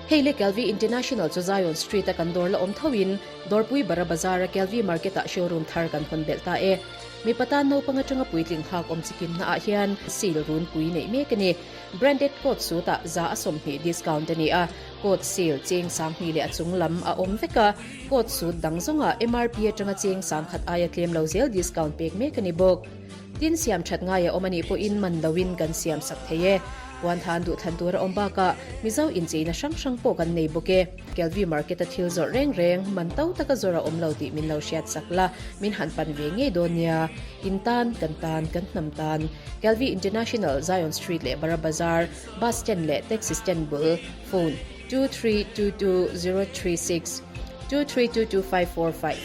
Hei le Kelvy International chu Zion Street a kan dawr la awm tho in Dawrpui Bara Bazar a Kelvy Market ah showroom thar kan hawn belh ta e. Mipa tan naupang atanga puitling hak awm chikim na ah hian sale runpui neih mek a ni. Branded coat suit ah 20% discount a ni a, coat sale cheng 2000 leh a chung lam a awm vek a, coat suit dang zawngah MRP atanga cheng 1000 aia tlem lo zel discount pek mek a ni bawk. Tin siam that ngai a awm a nih pawhin man loin kan siam sak thei e. Puanthan duhthlan tur a awm bakah Mizo incheina hrang hrang pawh kan nei bawk e. Kelvy Market a thil zawrh reng reng man to taka zawrh a awm lo tih min lo hriat sak la, min han pan ve ngei dawn nia. In tan, kan tan, kan hnam tan. Kelvy International, Zion Street leh Bara Bazar, Bus Stand leh Taxi Stand bul, Phone, 2322036, 2322545.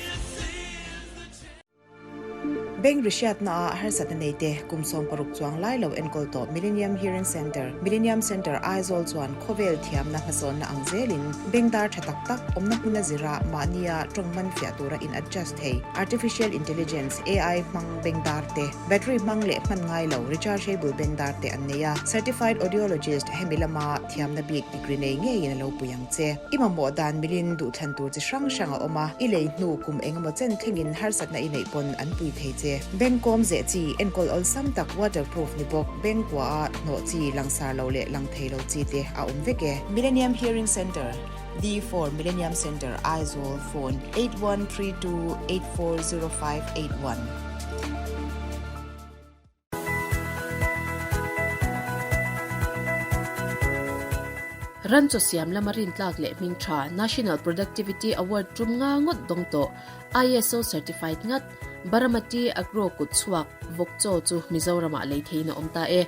Bank rihriatna ah harsatna nei te kum 60 chuang lai lo enkawl tawh Millennium Hearing Centre, Millennium Centre Aizawl chuan khawvel thiamna hmasawnna ang zelin bank dar tha tak tak awmna hmuna zira mahnia tawng man fiah tura in adjust thei Artificial Intelligence, AI, hmang bank dar te, battery hmang leh hman ngai lo rechargeable bank dar te an nei a. Certified Audiologist hemi lama thiamna bik degree nei ngeiin a lo pui ang che. I mamawh dan milin duhthlan tur chi hrang hrang a awm a, i lei hnu kum engemaw chen thlengin harsatna i neih pawn an pui thei che. Bank kawm zeh chi, enkawl awlsam tak waterproof ni bawk, bank kua a hnawh chi, langsar lo leh lang thei lo chi te a awm vek e. Millennium Hearing Centre, D4 Millennium Centre, Aizawl, Phone, 8132840581. Ran chaw siam lama rintlak leh hming tha National Productivity Award tum nga ngawt dawng tawh ISO certified ngat Baramati Agro kut chhuak vawk chaw chu Mizoramah lei theiin a awm ta e.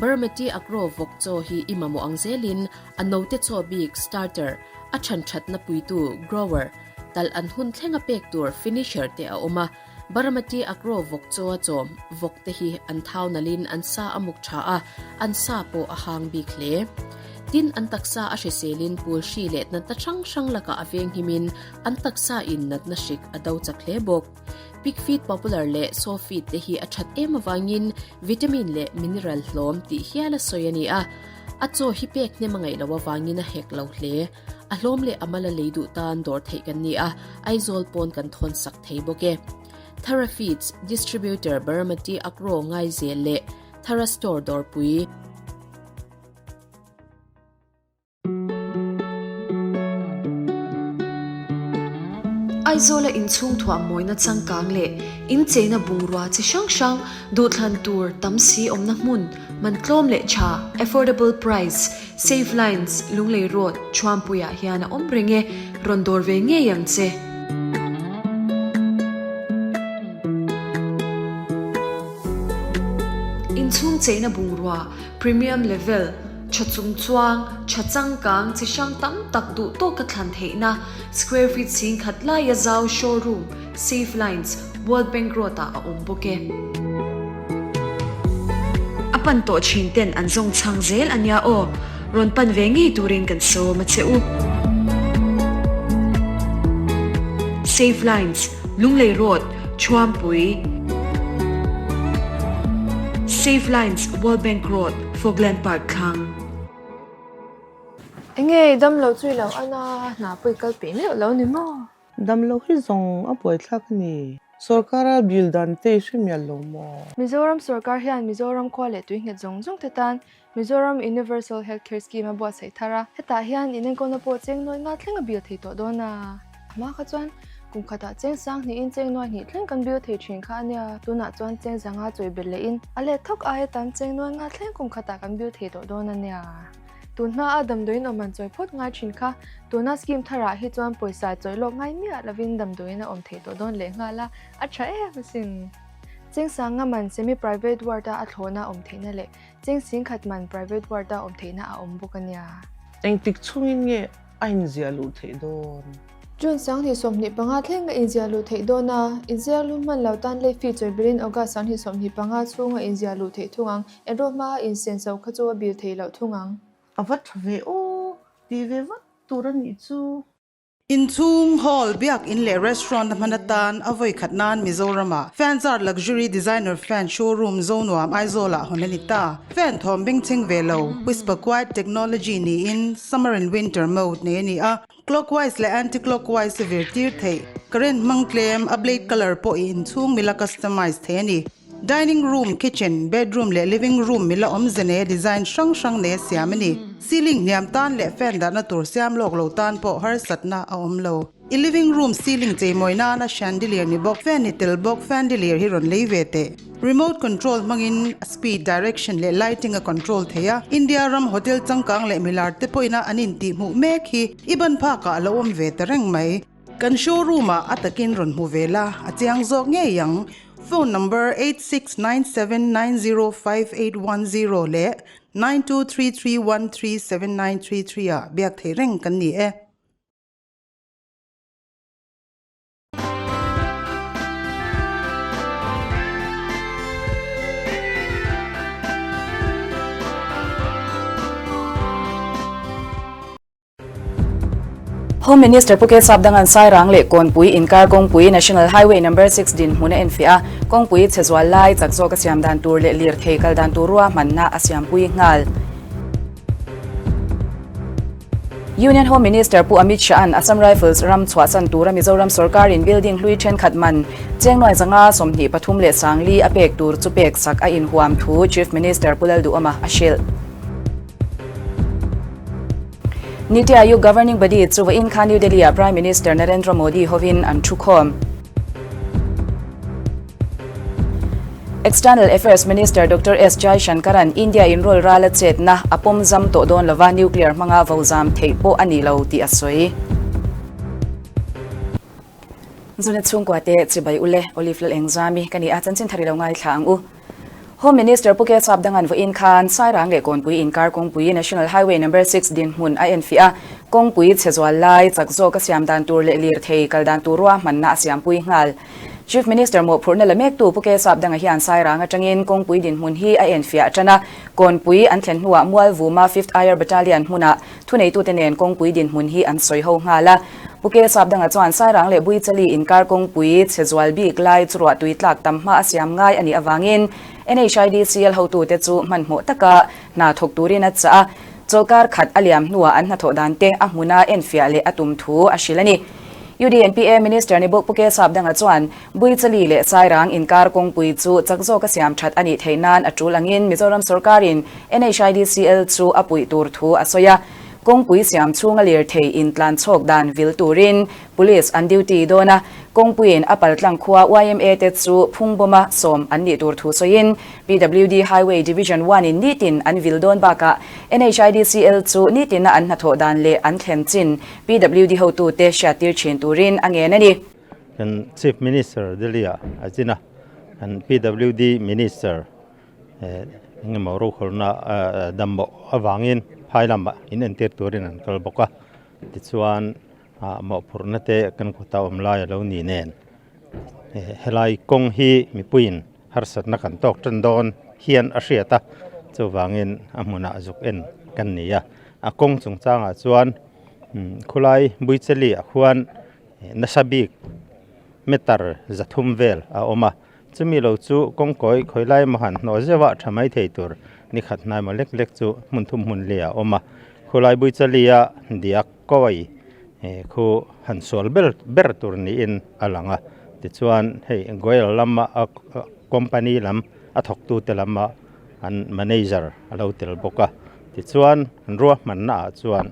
Baramati Agro vawk chaw hi i mamawh ang zelin a note chaw bik starter, a than thatna puitu grower, talh an hun thlenga pek tur finisher te a awm a. Baramati Agro vawk chaw a chawm vawk te hi an thau nalhin an sa a muk tha a, an sa pawh a hang bik hle. Tin, an taksa a hriselin pul hri leh natna hrang hrang lakah a venghimin an taksa in natna hrik a do chak hle bawk. Pig feed popular leh sow feed te hi a that em avangin vitamin leh mineral hlawm tih hial a sawi a ni a. A chaw hi pek hnem a ngaih loh avangin a hek lo hle. A hlawm leh a mal a lei duh tan dawr theih kan ni a, Aizawl pawn kan thawn sak thei bawk e. Thara Feeds Distributor Baramati Agro Ngaizel leh Thara Store Dawrpui. Aizawla inchhung thuah mawina changkang leh incheina bungrua chi hrang hrang duhthlan tur tam si awmna hmun man tlawm leh tha, affordable price, Save Lines, Lunglei Road, Thuampuiah hian a awm reng e, rawn dawr ve ngei ang che. Inchhung cheina bungrua, premium level, tha chung chuang, tha changkang, chi hrang tam tak duh tawka thlan theihna, square feet 10,000 laia zau showroom, Save Lines, World Bank Road-ah a awm bawk e. A pan tawh thin ten an zawng chhang zel a nia aw, rawn pan ve ngei turin kan sawm a che u. Save Lines, Lunglei Road, Thuampui. Save Lines, World Bank Road, Fogland Park thlang. Enge i damlo chu i lo an a, hna pawh i kal peih meuh lo ni maw? Damlo hi zawng a buaithlak a ni. Sorkara bill dan te i hre mial lo maw? Mizoram sorkar hian Mizoram khua leh tui nghet zawng zawng te tan Mizoram Universal Health Care Scheme a buatsaih thar a, hetah hian inenkawlna pawh cheng nuai nga thleng a bill thei tawh dawn a. A hma kha chuan kum khatah cheng sang hnihin cheng nuai hnih thleng kan bill thei thin kha a nia, tunah chuan cheng zanga chawi belh lehin a let thawk aia tam cheng nuai nga thleng kum khatah kan bill thei tawh dawn a nia. Tun hmaa damdawiin awm an chawi phawt ngai thin kha, tuna scheme tharah hi chuan pawisa chawi lawk ngai miah lovin damdawiin a awm theih tawh dawn leh nghal a, a tha em asin. Chengsanga man semi private ward a a thlawhna awm theihna leh cheng singkhat man private ward a awm theihna a awm bawk a nia. Engtik chhungin nge a inziah luh theih dawn? June 2025 thleng a inziah luh theih dawn a, inziak lu hman lo tan lei fee chawi berin August 2025 chhunga inziah luh theih thung ang. Enroll hma a insen so kha chu a bil thei loh thung ang. A va tha ve aw, ti ve vat tur a nih chu. Inchhung, hall, biak in leh restaurant a hman atan a vawi khat nan Mizoram-ah Fanzart Luxury Designer Fan Showroom Zonuam Aizawl-ah hawn a ni ta. Fan thawm bengchheng ve lo, Whisper Quiet Technology niin Summer and Winter Mode nei a ni a, Clockwise leh Anti-clockwise a vir tir theih. Current hmang tlem, a blade colour pawh i inchhung mila customize theih a ni. Dining room, kitchen, bedroom leh living room mila awmze nei a design hrang hrang nei a siam a ni. Ceiling hniam tan leh fan dahna tur siam lawk lo tan pawh harsatna a awm lo. I living room ceiling cheimawi nana chandelier ni bawk, fan ni tel bawk fandelier hi rawn lei ve teh. Remote control hmangin a speed, direction leh lighting a control thei a. India ram hotel changkang leh milar te pawhin a an intihhmuh mek hi i ban phakah a lo awm ve ta reng mai. Kan showroom ah a takin rawn hmu ve la, a chiang zawk ngei ang. Phone number 8697905810 leh 9233137933 ah biak thei reng kan ni e. Home Minister Pu Kesap Dangan Sairang leh Kawnpui inkar kawngpui National Highway Number 6 dinhmun a enfiah a, kawngpui chhe zual lai chak zawk a siam dan tur leh lirthei kal dan tur ruahmanna a siampui nghal. Union Home Minister Pu Amit Shah-a'n Assam Rifles ram chhuahsan tura Mizoram sorkarin building hlui thenkhat man Chengnuai zanga 23 leh sangli a pek tur chu pek sak a inhuam thu Chief Minister Pu Lalduhawma a hrilh. Niti Aayog Governing Body chu vawiin kha New Delhi-ah Prime Minister Narendra Modi hovin an thukhawm. External Affairs Minister Doctor S Jaishankar-a'n India inrawl ral a chetna a pawm zam tawh dawn lova nuclear hmanga vo zam theih pawh a ni lo tih a sawi. Zuna chhungkua te chibai ule Olive Lalengzami ka ni a, chanchin thar i lo ngaithla ang u. Home Minister Pu Kechap Dangan vawiin khan Sairang leh Kawnpui inkar kawngpui National Highway Number 6 dinhmun a enfiah a, kawngpui chhe zual lai chak zawk a siam dan tur leh lirthei kal dan tur ruahmanna a siampui nghal. Chief Minister mawhphurhna la mektu Pu Kechap Danga hian Sairang atangin kawngpui dinhmun hi a enfiah tan a, Kawnpui an thlen hnuah Mualvuma Fifth Air Battalion hmunah Thuneitute nen kawngpui dinhmun hi an sawi ho nghal a. Pu Kesap Danga chuan Sairang leh Buichali inkar kawngpui chhe zual bik lai chu ruahtui tlak tam hma a siam ngai a nih avangin NHIDCL hotute chu hmanhmawh taka hna thawk turin a chah a. Chawlhkar khat a liam hnuah an hnathawh dan te a hmuna enfiah leh a tum thu a hrilh a ni. UDNPA Minister ni bawk Pu Kesap Danga chuan Buichali leh Sairang inkar kawngpui chu chak zawka siam that a nih theih nan a tul angin Mizoram sorkarin NHIDCL chu a puih tur thu a sawi a. Kawngpui siam chhunga lirthei intlan chhawk dan vil turin Police an duty dawn a, kawngpuiin a paltlang khua yma te chu phungbawma sawm an nih tur thu sawiin PWD Highway Division One in nitin an vil dawn bakah NHIDCL chu nitina an hnathawh dan leh an thlen chin PWD hotute hriattir thin turin a ngen a ni. Kan Chief Minister Delhi-ah a zin a, kan PWD Minister engemaw rokhawlna dambaw avangin phai lamah in entir turin an kal bawk a. Tichuan mawhphurhna te kan kawta awm lai a lo ni nen helai kawng hi mipuiin harsatna kan tawk tan dawn hian a hriat a, chuvangin a hmunah zuk en kan ni a. A kawng chungchangah chuan khulai Buichali-ah khuan Nasa bik meter 300 vel a awm a, chumi lo chu kawngkawi khawi lai emaw han hnawh zeuh a tha mai thei tur ni khat hnai maw lek lek chu hmun thum hmun li a awm a, khulai Buichali-a diak kawi khu han sual ber ber tur niin a lang a, tichuan hei Goel lama a company lam a thawktute lama an manager a lo tel bawk a, tichuan an ruahmanna ah chuan.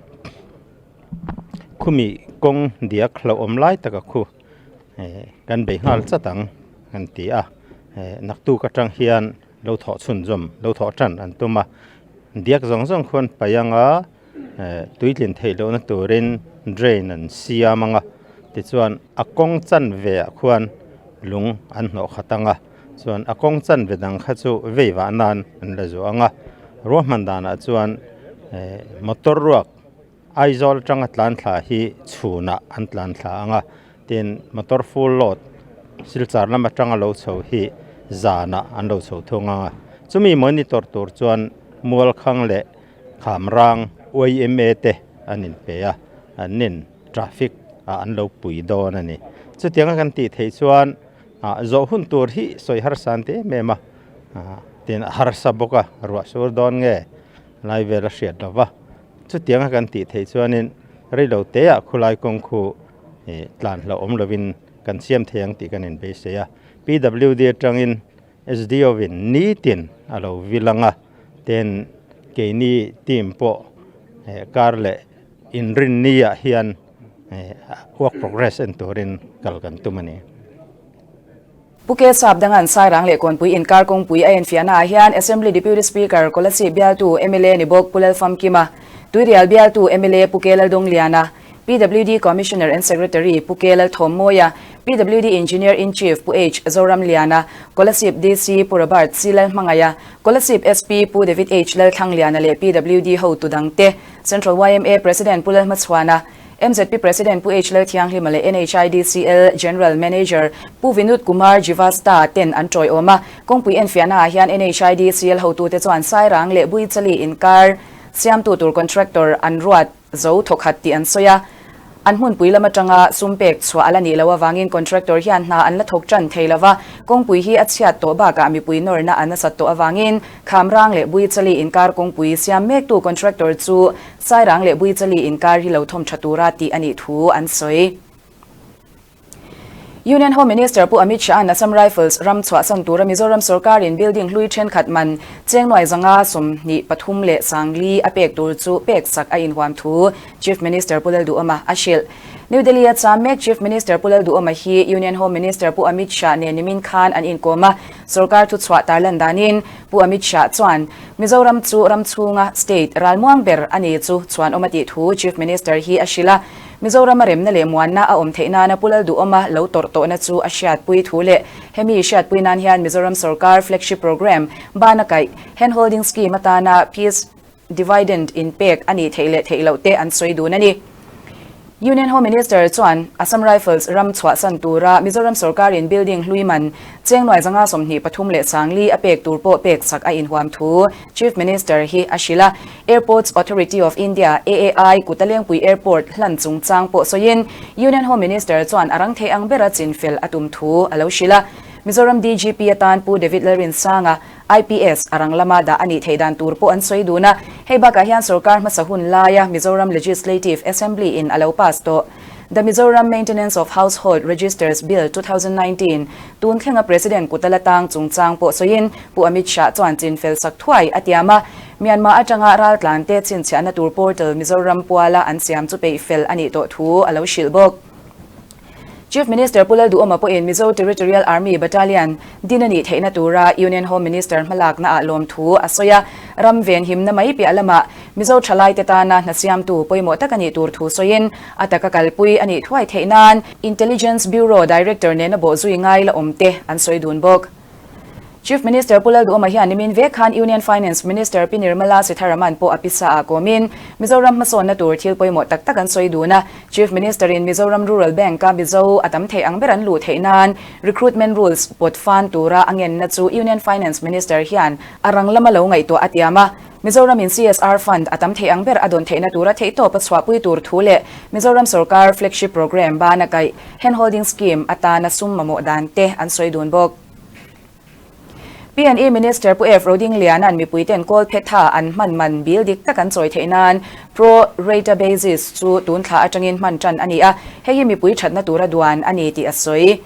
Khumi kawng diak hlauhawm lai taka khu kan bei nghal chat ang an ti a naktuk atang hian lo thawh chhunzawm lo thawh tan an tum a diak zawng zawng khuan paih anga tuitlin theih lohna turin drain an siam ang a tichuan a kawng chanve ah khuan lung an hnawh khat ang a chuan a kawng chanve dang kha chu vei vah nan an la zuah ang a ruahman danah chuan motor ruak. Aizawl atanga tlan thla hi chhunah an tlan thla ang a, tin motor full load Silchar lam atanga lo chho hi zanah an lo chho thung ang a, chumi monitor tur chuan Mualkhang leh Khamrang yma te an inpe a, an nin traffic an lo pui dawn a ni. Chutianga kan tih theih chuan zawh hun tur hi sawi harsa an ti em em a, tin a harsa bawk a, ruah sur dawn nge lai vel a hriat lo va. Chutianga kan tih theih chuanin reilo teah khulai kawng khu tlan hlauhawm lovin kan siam thei ang tih kan inbeisei a. PWD atangin SDO in nitin a lo vil ang a, tin keini team pawh kar leh inrinni ah hian work progress en turin kal kan tum a ni. Pu Ke Sap Dangan Sairang leh Kawnpui inkar kawngpui a enfiahna ah hian Assembly Deputy Speaker Kolasib bialtu mla ni bawk Pu Lalfamkima, Tuirial bialtu mla Pu Ke Laldongliana, PWD Commissioner and Secretary Pu Ke Lalthawmmawia, PWD Engineer in Chief Pu H Zoramliana, Kolasib DC Pu Robert C Lalhmangaia, Kolasib SP Pu David H Lalthlangliana leh PWD hotu dangte, Central yma President Pu Lalhmachhuana, MZP President Pu H Lalthianghlima leh NHIDCL General Manager Pu Vinod Kumar Jivasta ten an tawiawm a. Kawngpui enfiahna ah hian NHIDCL hotute chuan Sairang leh Buichali inkar siamtu tur contractor an ruat zo thawkhat tih an sawi a. An hmunpui lam atanga sum pek chhuah a la nih loh avangin contractor hian hna an la thawk tan thei lo va, kawngpui hi a chhiat tawh bakah mipui nawrna an nasat tawh avangin Khamrang leh Buichali inkar kawngpui siam mektu contractor chu Sairang leh Buichali inkar hi lo thawm tha tura tih a nih thu an sawi. Union Home Minister Pu Amit Shah-a'n Assam Rifles ram chhuahsan tura Mizoram sorkarin building hlui thenkhat man chengnuai zanga 23 leh sangli a pek tur chu pek sak a inhuam thu Chief Minister Pu Lalduhoma a hrilh. New Delhi-a cham mek Chief Minister Pu Lalduhoma hi Union Home Minister Pu Amit Shah nen nimin khan an inkawm a, sorkar thuchhuah tarlan danin Pu Amit Shah chuan Mizoram chu ram chhunga state ralmuang ber a ni chu chhuanawm a tih thu Chief Minister hi a hrilh a. Mizorama remna leh muanna a awm theih nana Pu Lalduhawma lo tawrh tawhna chu a hriatpui thu leh hemi hriatpui nan hian Mizoram sorkar flagship programme bana kaih handholding scheme atana Peace Dividend inpek a nih theih leh theih loh te an sawi dun a ni. Union Home Minister chuan Assam Rifles ram chhuahsan tura Mizoram sorkarin building hlui man chengnuai zanga 23 leh sangli a pek tur pawh pek chak a inhuam thu Chief Minister hi a hrilh a. Airports Authority of India, AAI, Kutalengpui Airport hlan chungchang pawh sawiin Union Home Minister chuan a rang thei ang bera chinfel a tum thu a lo hrilh a. Mizoram DGP atan Pu David Lalrinsanga, IPS, a rang lama dah a nih theih dan tur pawh an sawi dun a. Hei bakah hian sorkar hmasa hun laia Mizoram Legislative Assembly in a lo pass tawh The Mizoram Maintenance of Household Registers Bill 2019 tun thlenga President kut a la tang chungchang pawh sawiin Pu Amit Shah chuan chinfel sak thuai a tiam a. Myanmar atanga raltlante chhinchhiahna tur portal Mizoram puala an siam chu peih fel a nih tawh thu a lo hrilh bawk. Chief Minister Pu Lalduhawma pawhin Mizo Territorial Army Battalion din a nih theihna tura Union Home Minister hmalaknaah lawmthu a sawi a, ram venhimna mai piah lamah Mizo thalaite tana hna siamtu pawimawh tak a nih tur thu sawiin a taka kalpui a nih thuai theih nan Intelligence Bureau Director nena bawhzui ngai la awmte an sawi dun bawk. Chief Minister Pu Lalduhawma hian nimin vek khan Union Finance Minister Pi Nirmala Sitharaman pawh a pisa ah kawmin Mizoram hmasawnna tur thil pawimawh tak tak an sawi dun a. Chief Minister in Mizoram Rural Bank a Mizo a tam theih ang ber an luh theih nan Recruitment Rules pawt fan tura a ngenna chu Union Finance Minister hian a rang lama lo ngaihtuah a tiam a. Mizoram in CSR Fund a tam theih ang ber a dawn theihna tura theihtawp a chhuahpui tur thu leh Mizoram sorkar Flagship Programme bana kaih Handholding Scheme atana sum mamawh dan te an sawi dun bawk. P&E Minister Pu F. Rodingliana'n mipuite'n kawl phetha an hman man bil dik tak an chawi theih nan Pro Rata Basis chu tun thla atangin hman tan a ni a, hei hi mipui thatna tura duan a ni tih a sawi.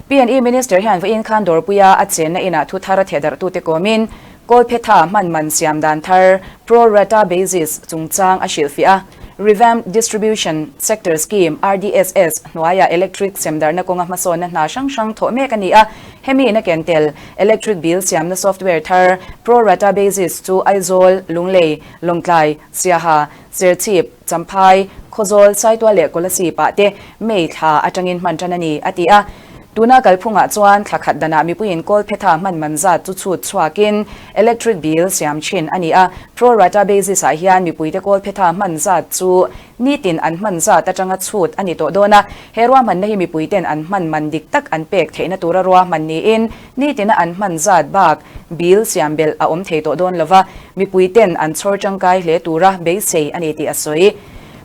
P&E Minister hian vawiin khan dawrpuia a chenna inah thu thar a thehdarhtute kawmin kawl phetha hman man siam dan thar Pro Rata Basis chungchang a hrilhfiah a. Revamped Distribution Sector Scheme, RDSS, hnuaia electric semdarhna kawnga hmasawnna hna hrang hrang thawh mek a ni a. Hemi ina ken tel, electric bill siamna software thar, pro rata basis, chu Aizawl, Lunglei, Lawngtlai, Siaha, Serchhip, Champhai, Khawzawl, Saitual leh Kolasib ah te May thla atangin hman tan a ni, a ti a. Tuna kalphungah chuan thla khat danah mipuiin kawl phetha hman man zat chu chhut chhuakin electric bill siam thin a ni a. Pro rata basis ah hian mipuite kawl phetha hman zat chu nitin an hman zat atanga chhut a ni tawh dawn a. He ruahmanna hi mipuiten an hman man dik tak an pek theihna tura ruahman niin nitina an hman zat bak bill siam belh a awm thei tawh dawn lova, mipuiten an chhawr tangkai hle tura beisei a ni tih a sawi.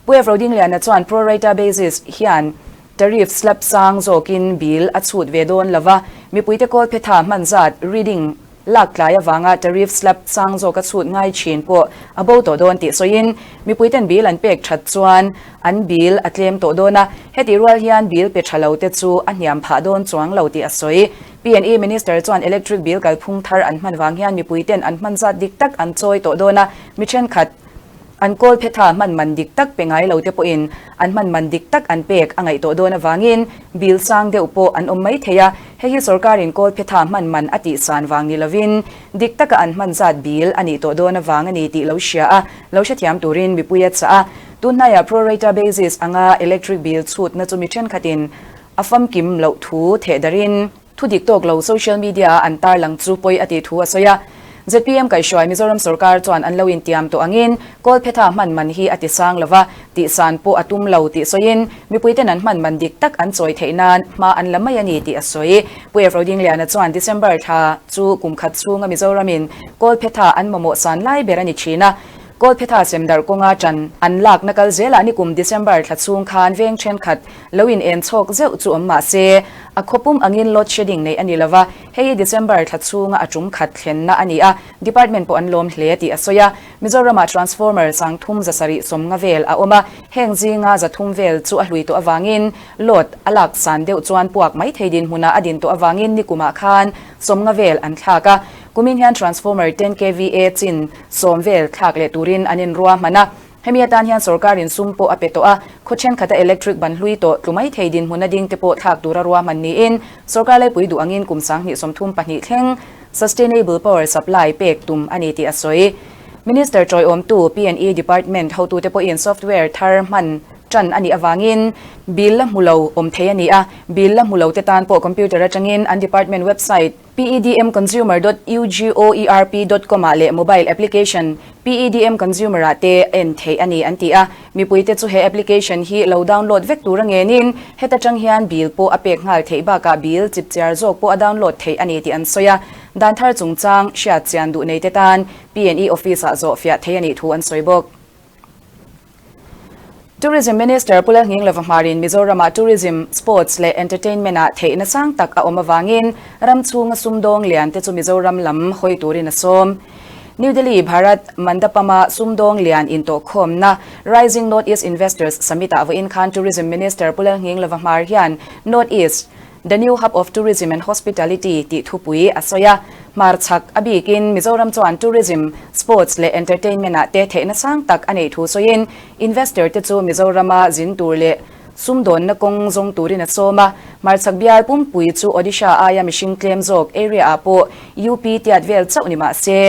Pu F Rodingliana chuan pro rata basis hian tariff slab sang zawkin bill a chhut ve dawn lova, mipuite kawlphetha hman zat, reading, lak tlai avanga tariff slab sang zawka chhut ngai thin pawh a bo tawh dawn tih sawiin mipuiten bill an pek that chuan an bill a tlem tawh dawn a, hetih rual hian bill pe tha lo te chu a hniam phah dawn chuang lo tih a sawi. P&E Minister chuan electric bill kalphung thar an hman vang hian mipuiten an hman zat dik tak an chawi tawh dawn a, mi thenkhat an kawl phetha hman man dik tak pe ngai lo te pawhin an hman man dik tak an pek a ngaih tawh dawn avangin bill sang deuh pawh an awm mai thei a, hei hi sorkarin kawl phetha hman man a tih san vang ni lovin dik taka an hman zat bill a nih tawh dawn avang a ni tih lo hria a, lo hrethiam turin mipui a chah a. Tunhnaiah pro rata basis anga electric bill chhutna chu mi thenkhatin a famkim loh thu theh darin, Thu dik tawk lo social media a an tarlang chu pawi a tih thu a sawi a. Zpm kaihhruai Mizoram sorkar chuan an lo intiam tawh angin Kawlphetha hman man hi a ti sang lova, tihsan pawh a tum lo tih sawiin mipuiten an hman man dik tak an chawi theih nan hma an la mai a ni tih a sawi. Pu F Rodingliana chuan December thla chu kum khat chhunga Mizoramin Kawlphetha an mamawh san lai ber a ni thin a, Kawlphetha semdarh kawnga ṭan an lakna kal zelah nikum December thla chhung khan veng ṭhenkhat lo in en chhawk zeuh chu awm mah se, a khawpum angin load shedding neih a ni lova, hei hi December thla chhunga a ṭum khat thlenna a ni a, department pawh an lawm hle tih a sawi a. Mizoramah transformer sangthum zasarih sawmnga vel a awm a, heng zinga zathum vel chu a hlui tawh avangin load a lak san deuh chuan puak mai thei dinhmunah a din tawh avangin nikumah khan sawmnga vel an thlak a, kumin hian transformer ten kva chin Sawm vel thlak leh turin an inrua hman a, hemi atan hian sorkarin sum pawh a pe tawh a, khaw thenkhat a electric ban hlui tawh tlu mai thei dinhmun a ding te pawh thlak tura ruahman niin sorkar laipui duh angin kum 2032 thleng sustainable power supply pek tum a ni tih a sawi. Minister tawiawmtu P&E Department hotute pawhin software thar hman tan a nih avangin bill la hmu lo awm thei a ni a, bill la hmu lo te tan pawh computer atangin an department website, PEDMconsumer dot ugoerp dot com ah leh mobile application PEDM Consumer ah te en theih a ni an ti a. Mipuite chu he application hi lo download vek tur a ngenin heta tang hian bill pawh a pek nghal theih bakah bill chipchiar zawk pawh a download theih a ni tih an sawi a. Dan thar chungchang hriat chian duh neite tan P&E office ah zawh fiah theih a nih thu an sawi bawk. Tourism Minister Pu Lalnghinglova Hmarin Mizoramah tourism, sports leh entertainment-ah theihna sang tak a awm avangin ram chhunga sumdawng lian te chu Mizoram lam hawi turin a sawm. New Delhi Bharat Mandapam-a sumdawng lian intawhkhawmna Rising North East Investors Summit-ah vawiin khan Tourism Minister Pu Lalnghinglova Hmar hian North East The New Hub of Tourism and Hospitality tih thupui a sawi a, hmarchhak a bikin Mizoram chuan tourism, sports leh entertainment ah te theihna sang tak a neih thu sawiin investor te chu Mizorama zin tur leh sumdawnna kawng zawng turin a sawm a, hmarchhak bial pumpui chu Odisha aia mihring tlem zawk area ah pawh UP tiat vel chauh ni mah se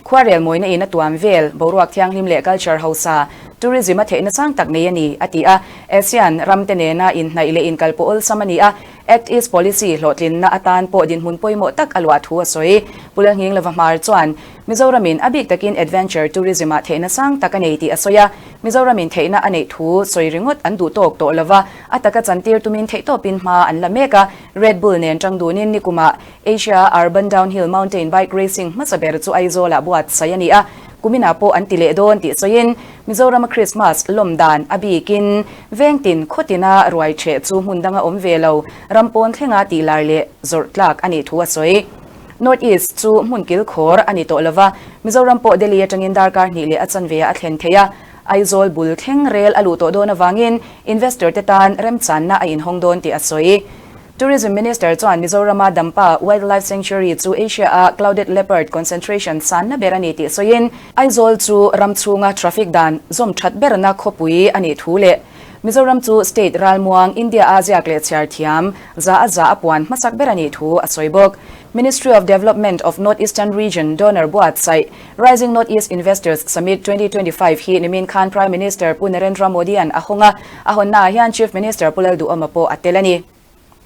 khuarel mawina in a tuam vel boruak thianghlim leh culture hausa tourism a theihna sang tak nei a ni, a ti a. ASEAN ram te nena inhnaih leh inkalpawh awlsam a ni a, Act East Policy hlawhtlinna atan pawh dinhmun pawimawh tak a luah thu a sawi. Pu Lalnghinglova Hmar chuan Mizoramin a bik takin adventure tourism-ah theihna sang tak a nei tih a sawi a, Mizoramin theihna a neih thu sawi ringawt an duh tawk tawh lova, a taka chantir tumin theihtawpin hma an la mek a, Red Bull nen tang dunin nikumah Asia Urban Downhill Mountain Bike Racing hmasa ber chu Aizawlah buatsaih a ni a, kuminah pawh an ti leh dawn tih sawiin Mizorama Krismas lawm dan a bikin vengtin khawtina ruai ṭheh chu hmun danga awm ve lo, ram pawn thlenga tih lar leh zawrh tlak a nih thu a sawi. North East chu hmun kilkhawr a ni tawh lova, Mizoram pawh Delhi atangin darkar hnih leh a chanve ah a thlen thei a, Aizawl bul thleng rel a luh tawh dawn avangin investor te tan remchanna a inhawng dawn tih a sawi. Tourism Minister chuan Mizorama Dampa Wildlife Sanctuary chu Asia-a clouded leopard concentration sanna ber a ni tih sawiin, Aizawl chu ram chhunga traffic dan zawm that berna khawpui a nih thu leh Mizoram chu state ralmuang India-a ziak leh chhiar thiam za a za a puan hmasak ber a nih thu a sawi bawk. Ministry of Development of North Eastern Region donor buatsaih Rising North East Investors Summit 2025 hi nimin khan Prime Minister Pu Narendra Modi-a'n a hawng a, a hawnnaah hian Chief Minister Pu Lalduhawma pawh a tel a ni.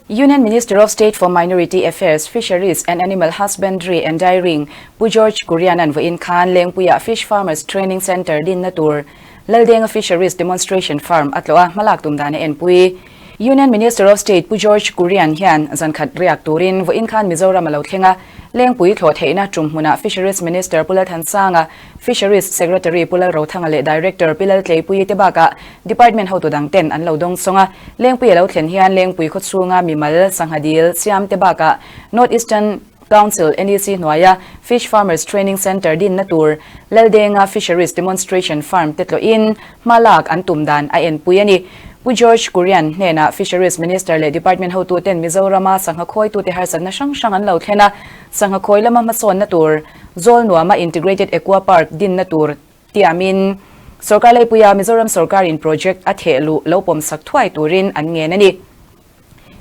Union Minister of State for Minority Affairs, Fisheries and Animal Husbandry and Dairying Pu George Kurian-a'n vawiin khan Lengpuiah Fish Farmers Training Centre dinna tur Laldenga Fisheries Demonstration Farm a tlawh a, hmalak tum dan a enpui. Union Minister of State Pu George Kurian hian zankhat riak turin vawiin khan Mizoram a lo thleng a, Lengpui thlawh theihna tum hmunah Fisheries Minister Pu Lalthansanga, Fisheries Secretary Pu Lalrothanga leh Director Pi Laltleipuii te bakah Department hotu dang ten an lo dawng sawng a. Lengpui a lo thlen hian Lengpui khawchhunga mimal sangha dil siam te bakah North Eastern Council, NEC, hnuaia Fish Farmers Training Centre dinna tur Laldenga Fisheries Demonstration Farm te tlawhin hma lak an tum dan a enpui a ni. Pu George Kurian hnenah Fisheries Minister leh Department hotuten Mizorama sangha khawitute harsatna hrang hrang an lo thlen a, sangha khawi lama hmasawnna tur Zawlnuama Integrated Aqua Park dinna tur tiamin Sorkar Leipuia Mizoram sorkarin project a theh luh lo pawmsak thuai turin an ngen a ni.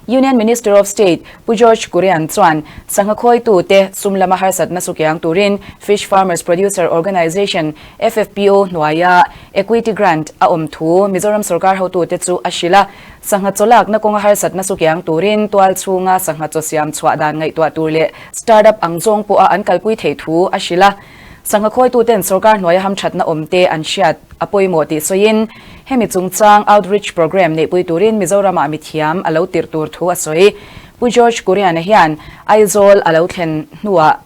Union Minister of State Pu George Kurian chuan sangha khawitute sum lama harsatna sukiang turin Fish Farmers Producer Organisation, FFPO, hnuaia Equity Grant a awm thu Mizoram sorkar hotute chu a hrilh a. Sangha chaw lakna kawnga harsatna sukiang turin tual chhunga sangha chaw siam chhuah dan ngaihtuah tur leh startup ang zawng pawha an kalpui theih thu a hrilh a. Sangha khawituten sorkar hnuaia hamthatna awmte an hriat a pawimawh tih sawiin, hemi chungchang outreach programme neihpui turin Mizoramah mithiam a lo tirh tur thu a sawi. Pu George Kuriana hian Aizawl a lo thlen hnuah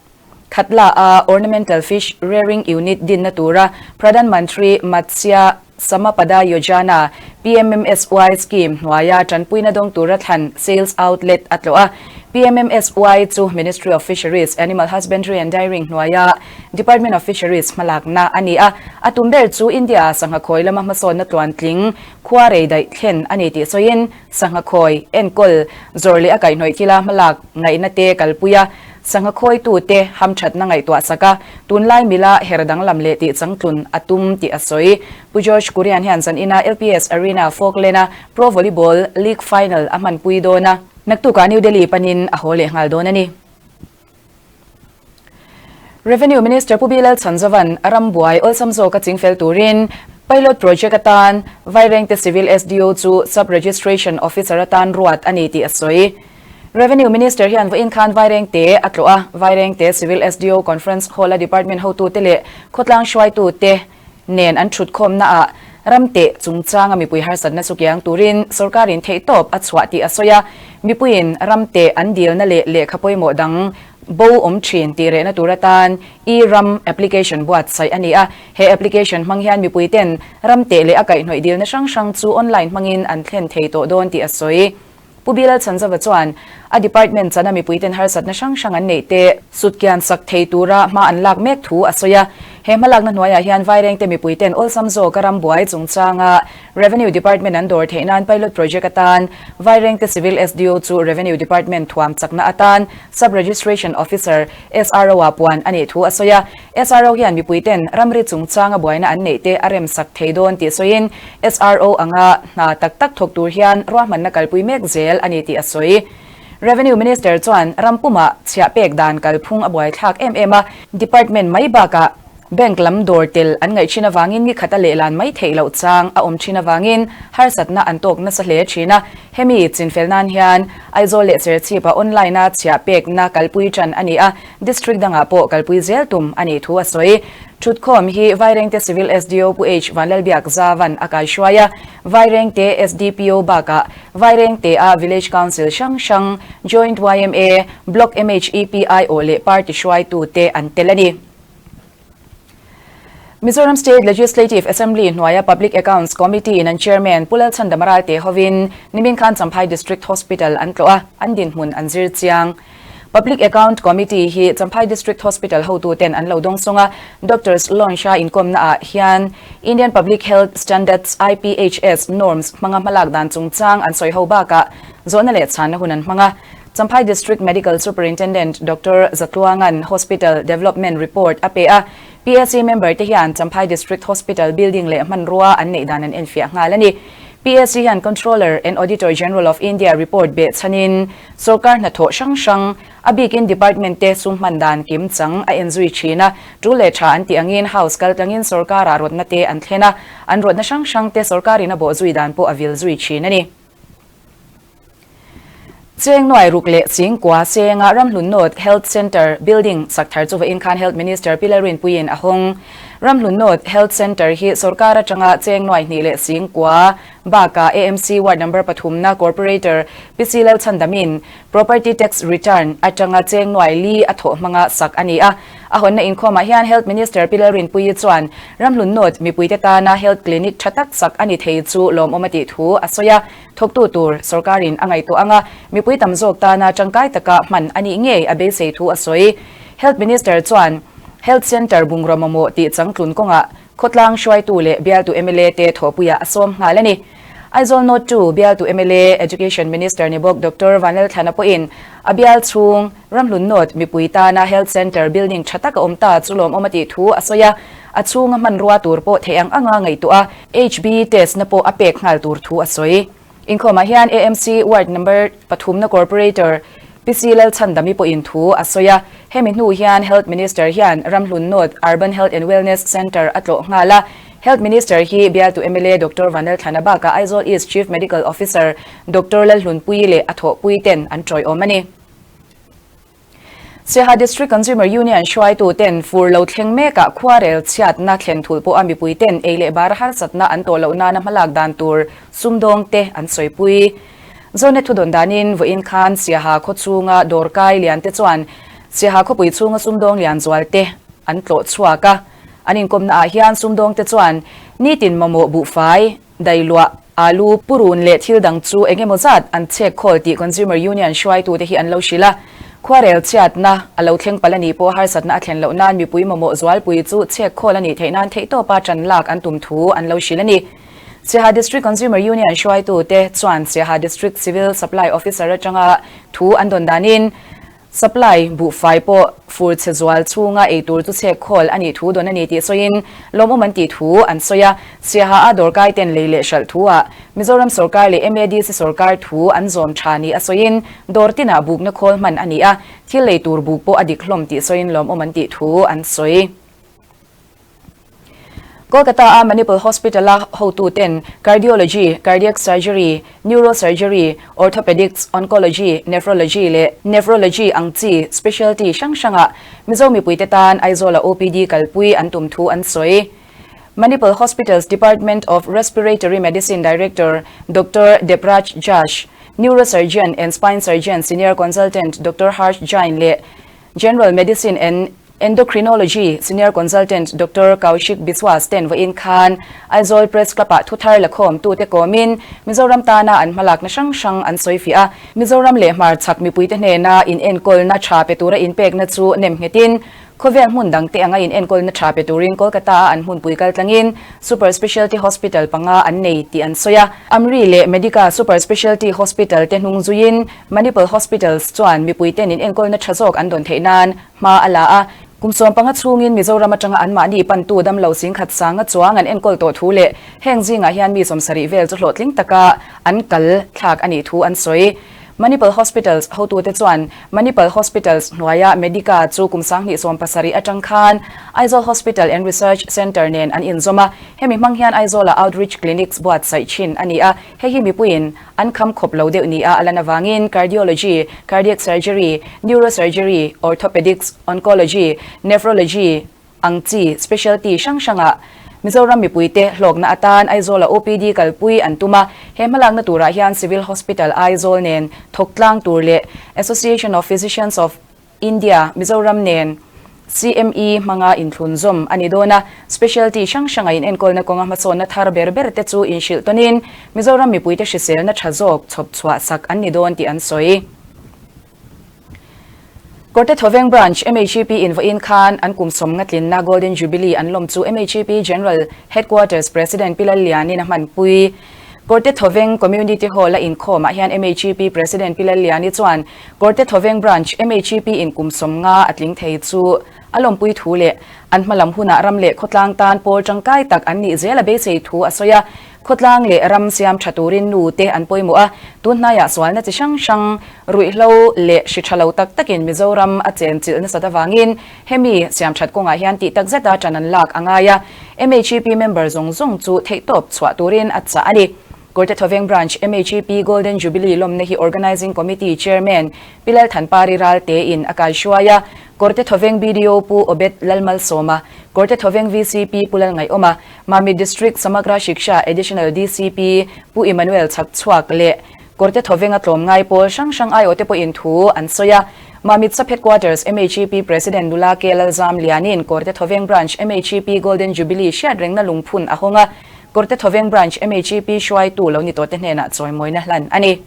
Khatla a Ornamental Fish Rearing Unit dinna tura Pradhan Mantri Matsya Samapada Yojana, PMMSY, scheme hnuaia tanpuina dawng tura thlan sales outlet a tlawh a. PMMSY chu Ministry of Fisheries, Animal Husbandry and Dairying hnuaia Department of Fisheries hmalakna a ni a. A tum ber chu India-a sangha khawi lama hmasawnna tluantling khua rei daih thlen a ni tih sawiin sangha khawi enkawl zawr leh a kaihhnawih thila hmalak ngaihna te kalpui a. Sangha khawitute hamthatna ngaihtuah sak a, tunlai mila her danglam leh tih changtlun a tum tih a sawi. Pu George Kurian hian zanina LPS Arena Falkland-a Pro Volleyball League Final a hmanpui dawn a, naktukah New Delhi panin a haw leh nghal dawn a ni. Revenue Minister Pu Bilal Chhanzovan a ram buai awlsam zawka chingfel turin Pilot Project atan Vairengte Civil SDO chu Sub-Registration Officer atan ruat a ni tih a sawi. Revenue Minister hian vawiin khan Vairengte a tlawh a, Vairengte Civil SDO Conference Hall-a Department hotute leh khawtlang hruaitute nen an thutkhawmnaah ramte chungchanga mipui harsatna chu kiang turin sorkarin theihtawp a chhuah tih a sawi a, mipuiin ramte an dilna leh lehkha pawimawh dang bo awm thin tih rehna tur atan e-ram application buatsaih a ni a, he application hmang hian mipuiten ramte leh a kaihhnawih dilna hrang hrang chu online hmangin an thlen thei tawh dawn tih a sawi. Pu Bilal Chhanzova chuan a department chana mipuiten harsatna hrang hrang an neih te sutkian sak thei tura hma an lak mek thu a sawi a. He hmalakna hnuaiah hian Vairengte mipuiten awlsam zawka ram buai chungchanga Revenue Department an dawr theih nan pilot project atan Vairengte Civil SDO chu Revenue Department thuam chakna atan Sub-Registration Officer, SRO, ah puan a nih thu a sawi a. SRO hian mipuiten ramri chungchanga buaina an neih te a remsak thei dawn tih sawiin SRO anga hna tak tak thawk tur hian ruahmanna kalpui mek zel a ni tih a sawi. Revenue Minister chuan ram pumah chhiah pek dan kalphung a buaithlak em em a, department mai bakah bank lam dawr tel an ngaih thin avangin ni khata lehlan mai theih loh chang a awm thin avangin harsatna an tawk nasa hle thin a, hemi chinfel nan hian Aizawl leh Serchhip-a online-a chhiah pekna kalpui tan a ni a, District dangah pawh kalpui zel tum a nih thu a sawi. Thutkhawm hi Vairengte Civil SDO Pu H Vanlalbiak Zavan a kaihruai a, Vairengte SDPO bakah Vairengte-a Village Council hrang hrang, Joint yma, Block MHEPIO leh Party hruaitute an tel a ni. Mizoram State Legislative Assembly hnuaia Public Accounts Committee in an Chairman Pu Lalchhandama Ralte hovin nimin khan Champhai District Hospital an tlawh a, an dinhmun an zir chiang. Public Account Committee hi Champhai District Hospital hotuten an lo dawngsawng a, Doctors Lounge-a inkawmna ah hian Indian Public Health Standards, IPHS, norms hmanga hmalak dan chungchang an sawi ho bakah zawhna leh chhanna hun an hmang a. Champhai District Medical Superintendent Doctor Zatluangan Hospital Development Report a pe a, PAC member te hian Champhai District Hospital building leh hmanrua an neih dan an enfiah nghal a ni. PAC hian Controller and Auditor General of India report beh chhanin sorkar hnathawh hrang hrang, a bikin department te sum hman dan kim chang a enzui thin a, tu leh tha an tih angin House kaltlangin sorkarah rawtna te an thlen a, an rawtna hrang hrang te sorkarin a bawhzui dan pawh a vil zui thin a ni. Cheng nuai ruk leh chingkua senga Ramhlun North Health Centre building sak thar chu vawiin khan Health Minister Pi Lalrinpuiin a hawng. Ramhlun North Health Centre hi sorkar atanga cheng nuai hnih leh sing kua bakah AMC Ward Number pathumna Corporator PC Lalchhandamin Property Tax Return atanga cheng nuai li a thawh hmanga sak a ni a. A hawnna inkhawmah hian Health Minister Pi Lalrinpuii chuan Ramhlun North mipuite tana Health Clinic tha tak sak a ni thei chu lawmawm a tih thu a sawi a. Thawktu tur sorkarin a ngaihtuah anga mipui tam zawk tana tangkai taka hman a nih ngei a beisei thu a sawi. Health Minister chuan Health Centre bungraw mamawh tih changtlun kawngah khawtlang hruaitu leh bialtu mla te thawhpuiah a sawm nghal a ni. Aizawl North 2 bialtu mla Education Minister ni bawk Doctor Vanlalthlana pawhin a bial chhung Ramhlun North mipui tana Health Centre building tha tak a awm ta chu lawmawm a tih thu a sawi a, a chhunga hmanrua tur pawh theih ang anga ngaihtuah a, HB test na pawh a pek nghal tur thu a sawi. Inkhawmah hian AMC Ward Number pathumna Corporator PC Lalchhandami pawhin thu a sawi a, hemi hnu hian Health Minister hian Ramhlun North Urban Health and Wellness Centre a tlawh nghal a, Health Minister hi bialtu mla Doctor Vanlalthlana bakah Aizawl East Chief Medical Officer Doctor Lalhlunpuii leh a thawhpui ten an tawiawm a ni. Siaha District Consumer Union hruaitu ten fur lo thleng mekah khuarel chhiatna thlen thul pawha mipui ten ei leh bar harsatna an tawh loh nana hmalak dan tur sumdawng te an sawipui. Zonet thudawn danin vawiin khan Siaha khaw chhunga dawrkai lian te chuan Siaha khawpui chhunga sumdawng lian zual te an tlawh chhuak a. An inkawmna ah hian sumdawng te chuan nitin mamawh buhfai, Dailuah, alu, purun leh thil dang chu eng emaw zat an chhek khawl tih Consumer Union hruaitute hi an lo hrilh a. Khuarel chhiatna a lo thleng palh a nih pawh harsatna a thlen loh nan mipui mamawh zualpui chu chhek khawl a nih theih nan theihtawpa ṭan lak an tum thu an lo hrilh a ni. Siaha District Consumer Union hruaitute chuan Siaha District Civil Supply Officer atanga thu an dawn danin, Supply buhfai pawh fur chhe zual chhunga ei tur chu chhek khawl a nih thu dawn a ni tih sawiin lawmawm an tih thu an sawi a. Siaha a dawrkai ten lei leh hralh thu ah Mizoram sawrkar leh MADC sawrkar thu an zawm tha ni a sawiin dawr tinah bukna khawl hman a ni a, thil lei tur buk pawh a dik hlawm tih sawiin lawmawm an tih thu an sawi. Kolkata-a Manipal Hospital-a hotuten Cardiology, Cardiac Surgery, Neurosurgery, Orthopedics, Oncology, Nephrology leh Nephrology ang chi specialty hrang hrangah Mizo mipuite tan Aizawl-a OPD kalpui an tum thu an sawi. Manipal Hospital's Department of Respiratory Medicine Director Doctor Debraj Jash, Neurosurgeon and Spine Surgeon Senior Consultant Doctor Harsh Jain leh General Medicine and Endocrinology Senior Consultant Doctor Kaushik Biswas ten vawiin khan Aizawl Press Club-ah thuthar lakhawm tute kawmin Mizoram tana an hmalakna hrang hrang an sawi fiah a. Mizoram leh hmarchhak mipuite hnena inenkawlna tha pe tura inpekna chu nem nghetin khawvel hmun dangte anga inenkawlna tha pe turin Kolkata-a an hmunpui kaltlangin Super Specialty Hospital panga an nei tih an sawi a. Amri leh Medica Super Specialty Hospital te hnung zuiin Manipal Hospitals chuan mipuiten inenkawlna tha zawk an dawn theih nan hma a la a. Kum 15 chhungin Mizoram atanga anmahni pantu damlo singkhat sanga chuang an enkawl tawh thu leh heng zingah hian mi 70 vel chu hlawhtling taka an kal thlak a nih thu an sawi. Manipal Hospitals hotute chuan Manipal Hospitals hnuaia Medica chu kum 2017 atang khan Aizawl Hospital and Research Centre nen an inzawm a, hemi hmang hian Aizawla Outreach Clinics buatsaih thin a ni a, hei hi mipuiin An kham khawp lo deuh nia a lan avangin cardiology, cardiac surgery, neurosurgery, orthopedics, oncology, nephrology ang chi specialty hrang hrangah Mizoram mipuite hlawkna atan Aizawla OPD kalpui an tum a. He hmalakna turah hian Civil Hospital Aizawl nen thawk tlang tur leh Association of Physicians of India, Mizoram nen CME hmanga inthlunzawm a ni dawn a, specialty hrang hranga inenkawlna kawnga hmasawnna thar ber ber te chu inhrilh tawnin Mizoram mipuite hriselna tha zawk chhawp chhuah sak an ni dawn tih an sawi. Kawrte Thawveng Branch MHEP in vawiin khan an kum sawm ngatlinna Golden Jubilee an lawm chu MHEP General Headquarters President Pi Lallianin a hmanpui. Kawrte Thawveng Community Hall a inkhawmah hian MHEP President Pi Lalliani chuan Kawrte Thawveng Branch MHEP in kum 50 a tling thei chu a lawmpui thu leh an hmalam hunah ram leh khawtlang tan pawl tangkai tak an nih zel a beisei thu a sawi a. Khawtlang leh ram siam tha turin nu te an pawimawh a, tunhnaiah sualna chi hrang hrang, ruihhlo leh hri tha lo tak takin Mizoram a chenchilh nasat avangin hemi siam that kawngah hian tih tak zeta tan an lak a ngai a, MHEP member zawng zawng chu theihtawp chhuah turin a chah a ni. Kawrte Thawveng Branch MHEP Golden Jubilee lawmna hi Organising Committee Chairman Pi Lalthanpari Ralte in a kaihruai a, Kawrte Thawveng BDO Pu Obed Lalmalsawma, Kawrte Thawveng VCP Pu Lalngaiawma, Mamit District Samagra Shiksha Additional DCP Pu Emmanuel Chhakchhuak leh Kawrte Thawvenga tlawmngai pawl hrang hrang aiawhte pawhin thu an sawi a. Mamit Sub Headquarters MHEP President Nula K Lalzamlianin Kawrte Thawveng Branch MHEP Golden Jubilee hriatrengna lungphun a hawng a, Kawrte Thawveng Branch MHEP hruaitu lo ni tawhte hnenah chawimawina hlan a ni.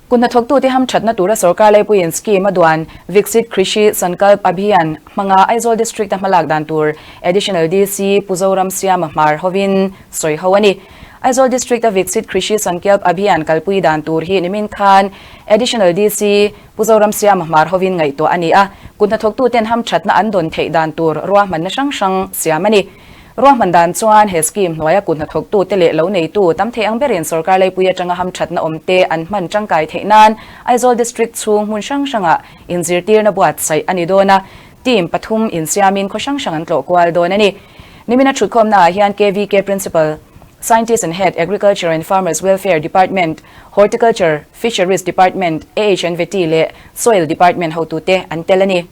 Kut hnathawktute hamthatna tura sorkar laipuiin scheme a duan Viksit Krishi Sankalp Abhiyan hmanga Aizawl District-a hmalak dan tur Additional DC Pu Zoram Siama Hmar hovin sawi ho a ni. Aizawl District-a Viksit Krishi Sankalp Abhiyan kalpui dan tur hi nimin khan Additional DC Pu Zoram Siama Hmar hovin ngaihtuah a ni a, kut hnathawktuten hamthatna an dawn theih dan tur ruahmanna hrang hrang siam a ni. Ruahman dan chuan he scheme hnuaia kut hnathawktute leh lo neitu tam thei ang berin sorkar leipui atanga hamthatna awmte an hman tangkai theih nan Aizawl District chhung hmun hrang hrangah inzirtirna buatsaih a ni dawn a, team pathum insiamin khaw hrang hrang an tlawh kual dawn a ni. Nimina thutkhawmnaah hian KVK Principal, Scientist and Head, Agriculture and Farmers Welfare Department, Horticulture, Fisheries Department, AHNVT leh Soil Department hotute an tel a ni.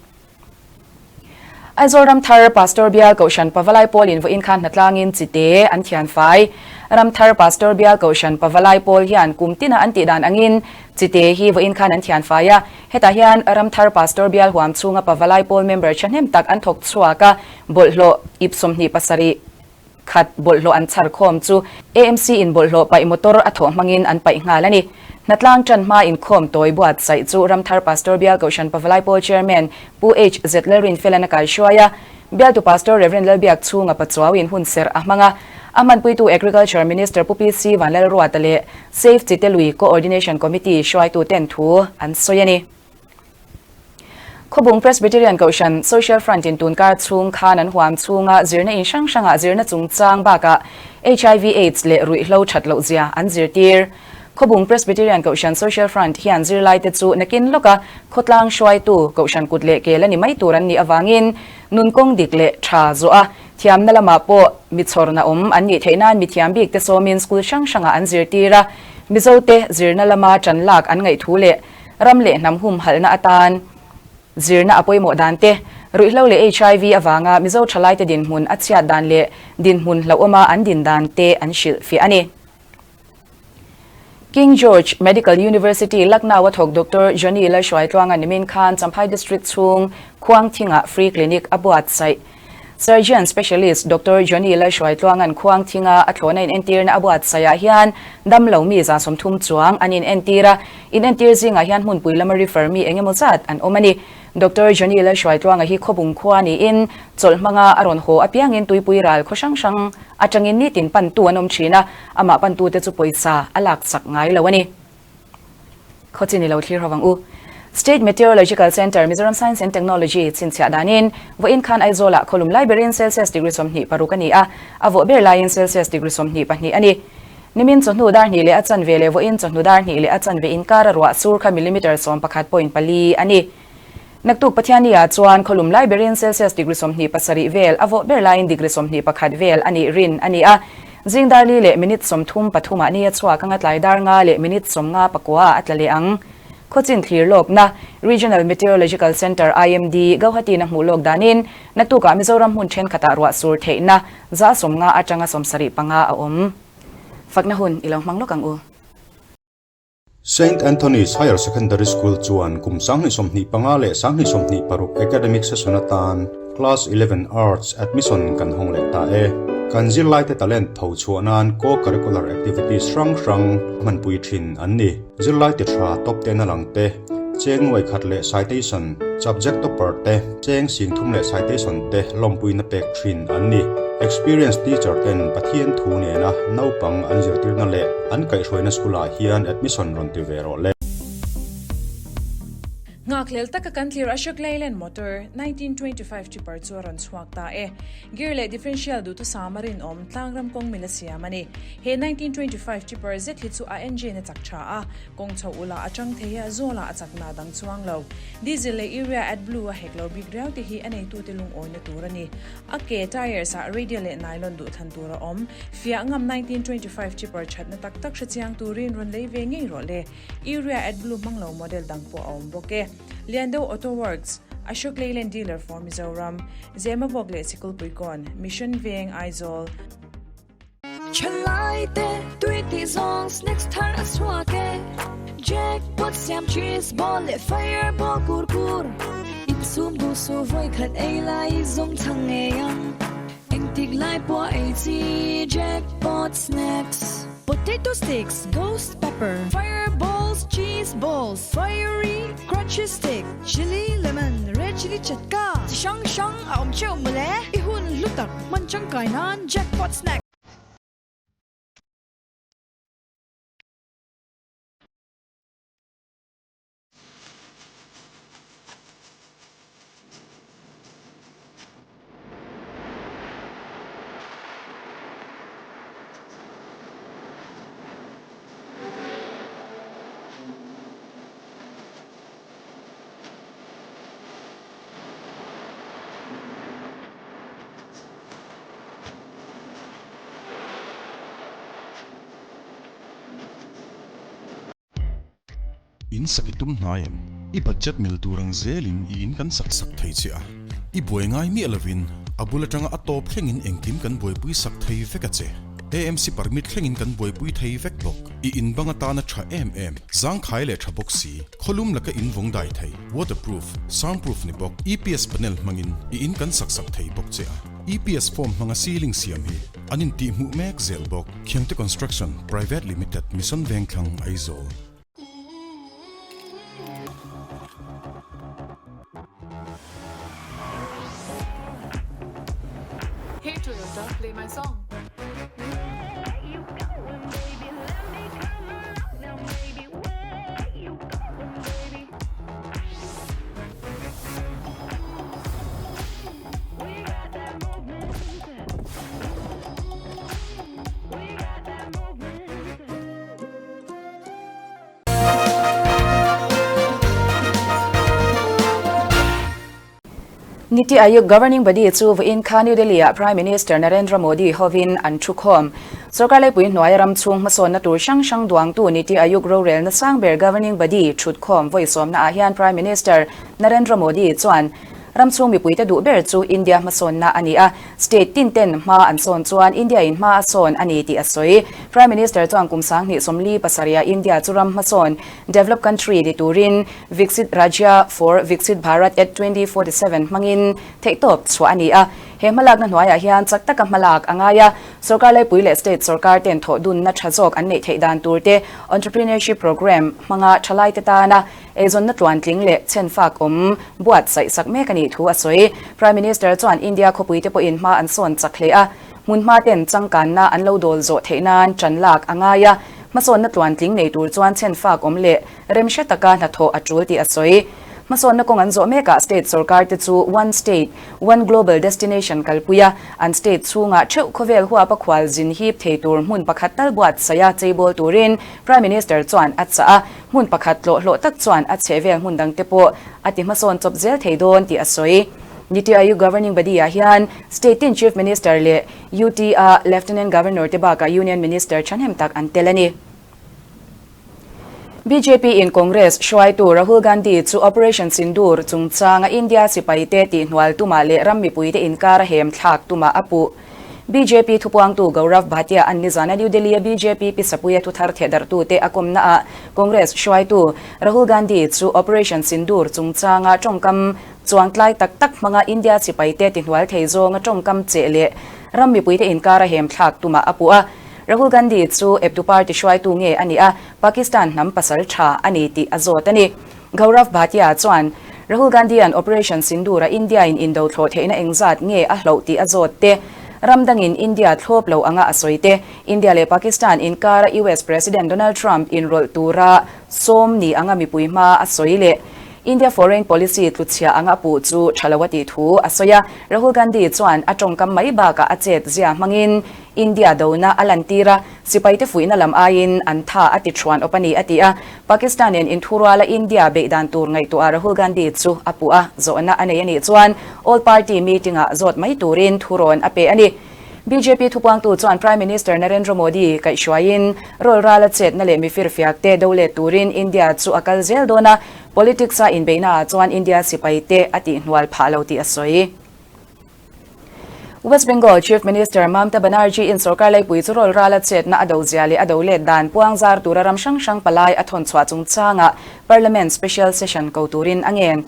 Aizawl Ramthar Pastor Bial Kohhran Pavalai Pawlin vawiin khan hnatlangin chite an thian fai. Ramthar Pastor Bial Kohhran Pavalai Pawl hian kum tina an tih dan angin chite hi vawiin khan an thian fai a. Hetah hian Ramthar Pastor Bial huam chhunga Pavalai Pawl member thahnem tak an thawk chhuak a, bawlhhlawh ip 27 khat bawlhhlawh an chhar khawm chu AMC in bawlhhlawh paih motor a thawh hmangin an paih nghal a ni. Hnatlang tan hma inkhawm tawi buatsaih chu Ramthar Pastor Bial Kohhran Pavalai Pawl Chairman Pu HZ Lalrinfelan a kaihruai a, Bialtu Pastor Rev Lalbiak chhunga Pachuau in hun serh a hmang a, a hmanpuitu Agriculture Minister Pu PC Vanlalruata leh Save Chitelui Coordination Committee hruaituten thu an sawi a ni. Khawbung Presbyterian Kohhran Social Front in tunkar chhung khan an huam chhunga zirna in hrang hrangah zirna chungchang bakah hiv aids leh ruihhlo that loh zia an zirtir. Khawbung Presbyterian Kohhran Social Front hian zirlaite chu nakin lawka khawtlang hruaitu Kohhran kut leh kel a ni mai tur an nih avangin nun kawng dik leh tha zawh a thiamna lamah pawh mi chhawrna awm an nih theih nan mithiam bik te sawmin school hrang hrangah an zirtir a, Mizote zirna lama tan lak an ngaih thu leh Ram leh hnam humhalhna atan zirna a pawimawh dan te, ruihhlo leh hiv avanga Mizo thalaite dinhmun a chhiat dan leh dinhmun hlauhawma an din dan te an hrilh fiah a ni. King George Medical University, Lucknow-a thawk Doctor Johnny Lalhruaitluanga nimin khan Champhai District chhung Khuangthingah Free Clinic a buatsaih. Surgeon Specialist Doctor Johnny Lalhruaitluanga'n Khuangthinga a thlawhna inentirna a buatsaihah hian damlo mi 30 chuang an inentir a, inentir zingah hian hmunpui lama refer mi eng emaw zat an awm a ni. Doctor Johnny Lalhruaitluanga hi khawbung khua niin chawlh hmanga a rawn haw apiangin tuipui ral khaw hrang hrang atangin nitin pantu an awm thin a, amah pantute chu pawisa a laksak ngai lo a ni. Khawchin i lo thlir ho ang u. State Meteorological Centre, Mizoram Science and Technology chhinchhiah danin, vawiin khan Aizawlah khawlum lai berin Celsius degree 26 a ni a, a vawh ber laiin Celsius degree 22 a ni. Nimin chawhnu dar hnih leh a chanve leh vawiin chawhnu dar hnih leh a chanve inkara ruah sur kha millimetre sawmpakhat point pali a ni. Naktuk Pathianni-ah chuan khawlum lai berin Celsius degree 27 vel, a vawh ber laiin degree 21 vel a nih rin a ni a. Zing dar li leh minute 30 pathumah ni a chhuak anga tlai dar nga leh minute 59 ah a tla leh ang. Khawchin thlir lawkna, Regional Meteorological Centre, IMD, Gauhati-in a hmuh lawk danin, naktukah Mizoram hmun thenkhatah ruah sur theihna 50 atanga 75 a awm. Fakna hun i lo hmang lawk ang u. Saint Anthony's Higher Secondary School chuan kum 2025 leh 2026 academic session atan Class 11 Arts admission kan hawng leh ta e. Kan zirlaite talent tho chhuah nan co-curricular activities hrang hrang hmanpui thin an ni. Zirlai ti tha top ten a lang te, cheng nuai khat leh citation, subject topper te, cheng sing thum leh citation te lawmpuina pek thin an ni. Experienced teacher ten Pathian thu nena naupang an zirtirna leh an kaihhruaina school ah hian admission rawn ti ve rawh le. Nghak. Nghakhlel taka kan thlir Ashok Leyland motor 1925 Tipper chu a rawn chhuak ta e. Gear leh differential duhthusam a rinawm tlangram kawng mila siam a ni. He 1925 Tipper zet hi chu a engine a chak tha a, kawng chho ula a chang thei a, zawlah a chakna dang chuang lo. Diesel leh urea AdBlue a hek lo bik riau te hi a neitute lungawina tur a ni. A ke tyres ah radial leh nylon duhthlan tur a awm. Fiah ngam 1925 Tipper thatna tak tak hrechiang turin rawn lei ve ngei rawh le. Urea AdBlue hmang lo model dang pawh a awm bawk e. Liando Auto Works, Ashok Leyland Dealer for Mizoram, Zemabawk leh Sikulpuikawn, Mission Veng, Aizawl. Thalai te tui tih zawng snacks thar a chhuak e Jackpot siam cheese ball leh fireball kur kur Insum duh suh vawi khat ei lai zawng chhang ngei ang Engtik lai pawh ei chi Jackpot snacks Potato sticks, ghost pepper, fireballs, cheese balls, fiery crunchy stick, chilli lemon, red chilli chatka chi hrang hrang a awm theuh mawle. I hun hlu tak hman tangkai nan Jackpot Snack. In sak i tum hnai em? I budget mil tur ang zelin i in kan sak sak thei che a. I buai ngai miah lovin a bul atanga a tawp thlengin engkim kan buaipui sak thei vek a che. AMC permit thlengin kan buaipui thei vek bawk. I in bang atana tha em em, zangkhai leh tha bawk si, khawlum laka in vawng dai thei, waterproof, soundproof ni bawk, EPS panel hmangin i in kan sak sak thei bawk che a. EPS form hmanga ceiling siam hi an intihhmuh mek zel bawk. Khiangte Construction Private Limited, Mission Vengthlang, Aizawl. Hey Toyota, play my song. Niti Aayog Governing Body chu vawiin kha New Delhi-ah Prime Minister Narendra Modi hovin an thukhawm. Sorkar leipui hnuaia ram chhung hmasawnna tur hrang hrang duangtu Niti Aayog rorelna sang ber Governing Body thutkhawm vawi sawmnaah hian Prime Minister Narendra Modi chuan Ram chhung mipuite duh ber chu India hmasawnna a ni a, state tin ten hma an sawn chuan India in hma a sawn a ni tih a sawi. Prime Minister chuan kum 2027 ah India chu ram hmasawn, developed country, ni turin Viksit Rajya for Viksit Bharat at 2047 hmangin theihtawp chhuah a ni a. He hmalakna hnuaiah hian chak taka hmalak a ngai a, sorkar laipui leh state sorkar ten thawh dunna tha zawk an neih theih dan tur te, entrepreneurship programme hmanga thalaite tana Eizawnna tluantling leh chhenfak awm buatsaih sak mek a nih thu a sawi. Prime Minister chuan India khawpuite pawhin hma an sawn chak hle a, hmunhma ten changkanna an lo dawl zawh theih nan ṭan lak a ngai a, hmasawnna tluantling nei tur chuan chhenfak awm leh remhre taka hnathawh a ṭul tih a sawi. Hmasawnna kawng an zawh mekah state sorkar te chu One State, One Global Destination kalpui a, an state chhungah theuh khawvel huapa khual zin hip thei tur hmun pakhat tal buatsaih a cheibawl turin Prime Minister chuan a chah a. Hmun pakhat tlawh hlawh tak chuan a chhehvel hmun dangte pawh a ti hmasawn chawp zel thei dawn tih a sawi. Niti Aayog Governing Body ah hian State tin Chief Minister leh UT a Lieutenant Governor te bakah Union Minister thahnem tak an tel a ni. Bjp in Congress hruaitu Rahul Gandhi chu Operation Sindoor chungchanga India sipaite tihhnual tumah leh ram mipuite inkar a hem thlak tumah a puh. Bjp thupuangtu Gaurav Bhatia an nizana New Delhi-a bjp Pisapuia thuthar thehdarhtute a kawmnaah Congress hruaitu Rahul Gandhi chu Operation Sindoor chungchanga tawngkam chuangtlai tak tak hmanga India sipaite tihnual thei zawnga tawngkam cheh leh ram mipuite inkar a hem thlak tumah a puh a. Rahul Gandhi chu eptu party hruaitu nge a nih a, Pakistan hnam pasal tha a ni tih a zawt a ni. Gaurav Bhatia chuan Rahul Gandhi-a'n Operation Sindoor-a India-in indo thlawh theihna engzat nge a hloh tih a zawt te, ram dangin India thlawp lo anga a sawi te, India leh Pakistan inkara US President Donald Trump inrawlh tura sawm ni anga mipui hma a sawi leh. India foreign policy tluchhia anga puh chu tha lo a tih thu a sawi a. Rahul Gandhi chuan a tawngkam mai bakah a chet zia hmangin India dona a lantir a, sipaite fuihna lam aiin an tha a ti thuan awp a ni a ti a. Pakistan nen inthuruala India beih dan tur ngaihtuah Rahul Gandhi chu a puh a, zawhna a nei a nih chuan All Party meeting-ah zawt mai turin thurawn a pe a ni. Bjp thupuangtu chuan Prime Minister Narendra Modi kaihhruaiin rawlrala chetna leh mifirfiak te do let turin India chu a kal zel dawn a, politics-a inbeihnaah chuan India sipaite a tihhnual phah lo tih a sawi. West Bengal Chief Minister Mamta Banerjee-in sorkar laipui chu rawlrala chetna a do zia leh a do let dan puang zar tura ram hrang hrang palai a thawn chhuah chungchangah Parliament Special Session ko turin a ngen.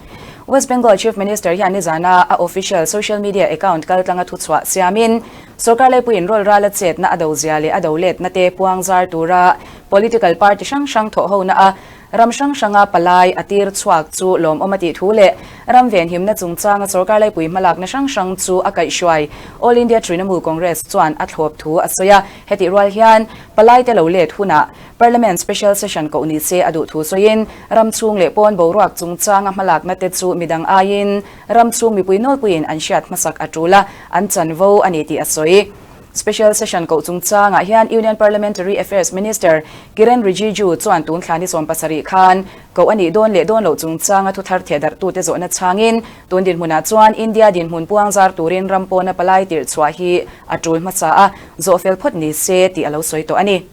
West Bengal Chief Minister hian nizana a official social media account kaltlanga thuchhuah siamin, sorkar laipuiin rawlrala chetna a do zia leh a do letna te puang zar tura political party hrang hrang thawhhona a ram hrang hranga palai a tir chhuak chu lawmawm a tih thu leh ram venhimna chungchanga sorkar laipui hmalakna hrang hrang chu a kaihhruai All India Trinamool Congress chuan a thlawp thu a sawi a. Hetih rual hian palaite lo let hunah Parliament Special Session koh ni se a duh thu sawiin, ram chhung leh pawn boruak chungchanga hmalakna te chu midang aiin ram chhung mipui nawlpuiin an hriat hmasak a tul a, an chanvo a ni tih a sawi. Special Session koh chungchangah hian Union Parliamentary Affairs Minister Kiren Rijiju chuan tun thla ni 70 khan koh a nih dawn leh dawn loh chungchanga thuthar thehdarhtute zawhna chhangin tun dinhmunah chuan India dinhmun puang zar turin ram pawna palai tirh chhuah hi a tul hmasa a, zawhfel phawt ni se tih a lo sawi tawh a ni.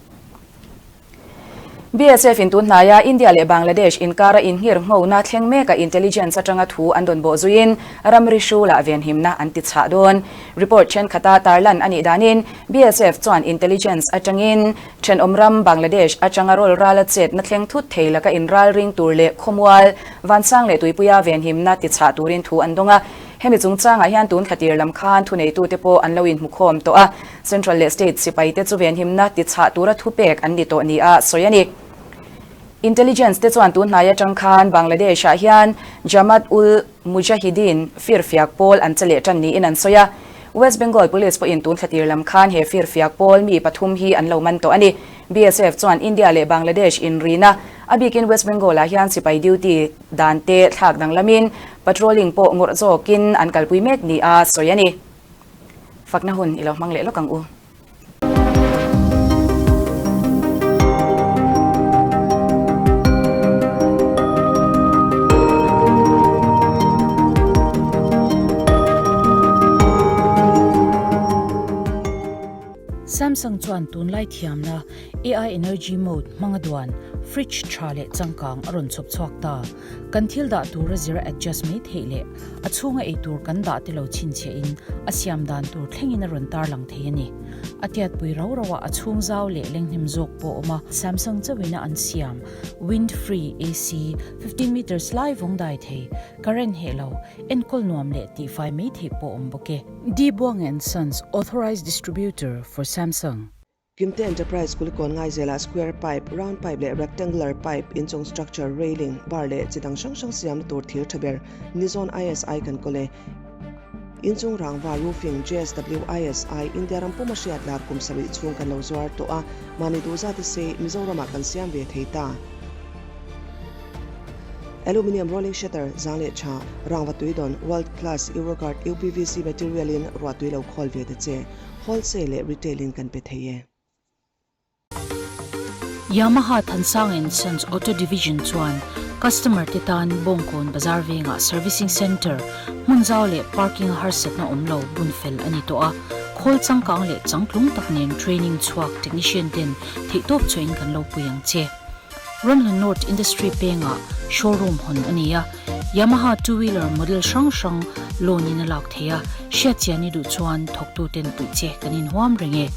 BSF in tun hnaia India leh Bangladesh inkara inhngir nghona thleng meka intelligence atanga thu an dawn bawh zuiin ramri hrulah venhimna an ti chhah dawn. Report thenkhatah tarlan a nih danin BSF chuan intelligence atangin thenawm ram Bangladesh atanga rawl rala chetna thleng thut thei laka inralring tur leh khawmual, vansang leh tuipuia venhimna ti chhah turin thu an dawng a. Hemi chungchangah hian tun thlatir lam khan thuneitute pawh an lo inhmukhawm tawh a. Central leh State sipaite chu venhimna tichhah tura thupek an ni tawh nia sawi a ni. Intelligence te chuan tun hnai atang khan Bangladesh-ah hian Jamaat ul Mujahideen firfiak pawl an che leh tan niin an sawi a. West Bengal Police pawhin tun thlatir lam khan he firfiak pawl mi pathum hi an lo man tawh a ni. BSF chuan India leh Bangladesh inrina, a bikin West Bengal-ah hian sipai duty dan te thlak danglamin patrolling pawh ngawrh zawkin an kalpui mek nia sawi a ni. Fakna hun i lo hmang leh lawk ang u. Samsung chuan tunlai thiamna AI Energy Mode hmanga duan fridge tha leh changkang a rawn chhawp chhuak ta. Kan thil dah tura zira adjust mai theih leh a chhunga ei tur kan dah te lo chhinchhiahin a siam dan tur thlengin a rawn tarlang thei a ni. A tiatpui rau rauah a chhung zau leh lenghnem zawk pawh a awm a. Samsung chauhina an siam wind free AC 15 meters lai vawng dai thei, current heh lo, enkawl nuam leh tihfai mai theih pawh a awm bawk e. D Buang and Sons Authorized Distributor for Samsung. Kimte Enterprise Kulikawn Ngaizelah square pipe, round pipe leh rectangular pipe, inchung structure, railing, bar leh chi dang hrang hrang siamna tur thir tha ber Nizawn ISI kan kawl e. Inchung rangva, roofing, JSW ISI, India ram puma hriat lar kum sarih chhung kan lo zuar tawh a, mahni duhzate sei Mizoramah kan siam ve thei ta. Aluminium rolling shutter, zang leh tha, rangva tuidawn, world class Euroguard UPVC material in ruahtui lo khawl ve ta che. Wholesale leh retail in kan pe thei e. Yamaha Thansang and Sons Auto Division chuan customer te tan Bawngkawn Bazar vengah Servicing Centre, hmun zau leh parking a harsatna awm lo bun fel a ni tawh a, khawl changkang leh changtlung tak nen training chhuak technician ten theihtawp chhuahin kan lo pui ang che. Ramhlun North Industry pengah showroom hawn a ni a, Yamaha two wheeler model hrang hrang loan in a lak thei a, hriatchian i duh chuan thawktuten puih che kan inhuam reng e.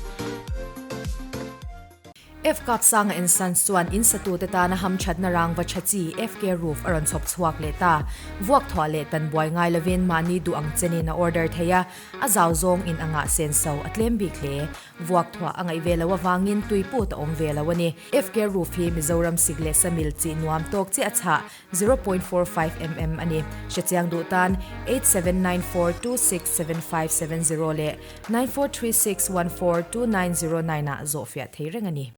Fcap Sanga and Sons chuan in satute tana hamthatna rangva tha chi FK Roof a rawn chhawp chhuak leh ta. Vuak thuah leh tan buai ngai lovin mahni duh ang chenin a order thei a, a zau zawng in anga senso a tlem bik hle. Vuak thuah a ngaih ve loh avangin tui put a awm ve lo a ni. FK Roof hi Mizoram sik leh samil chi nuam tawk chiah a chhah 0.45 mm a ni. Hrechiang duh tan 8794267570 leh 9436142909 ah zawhfiah thei reng a ni.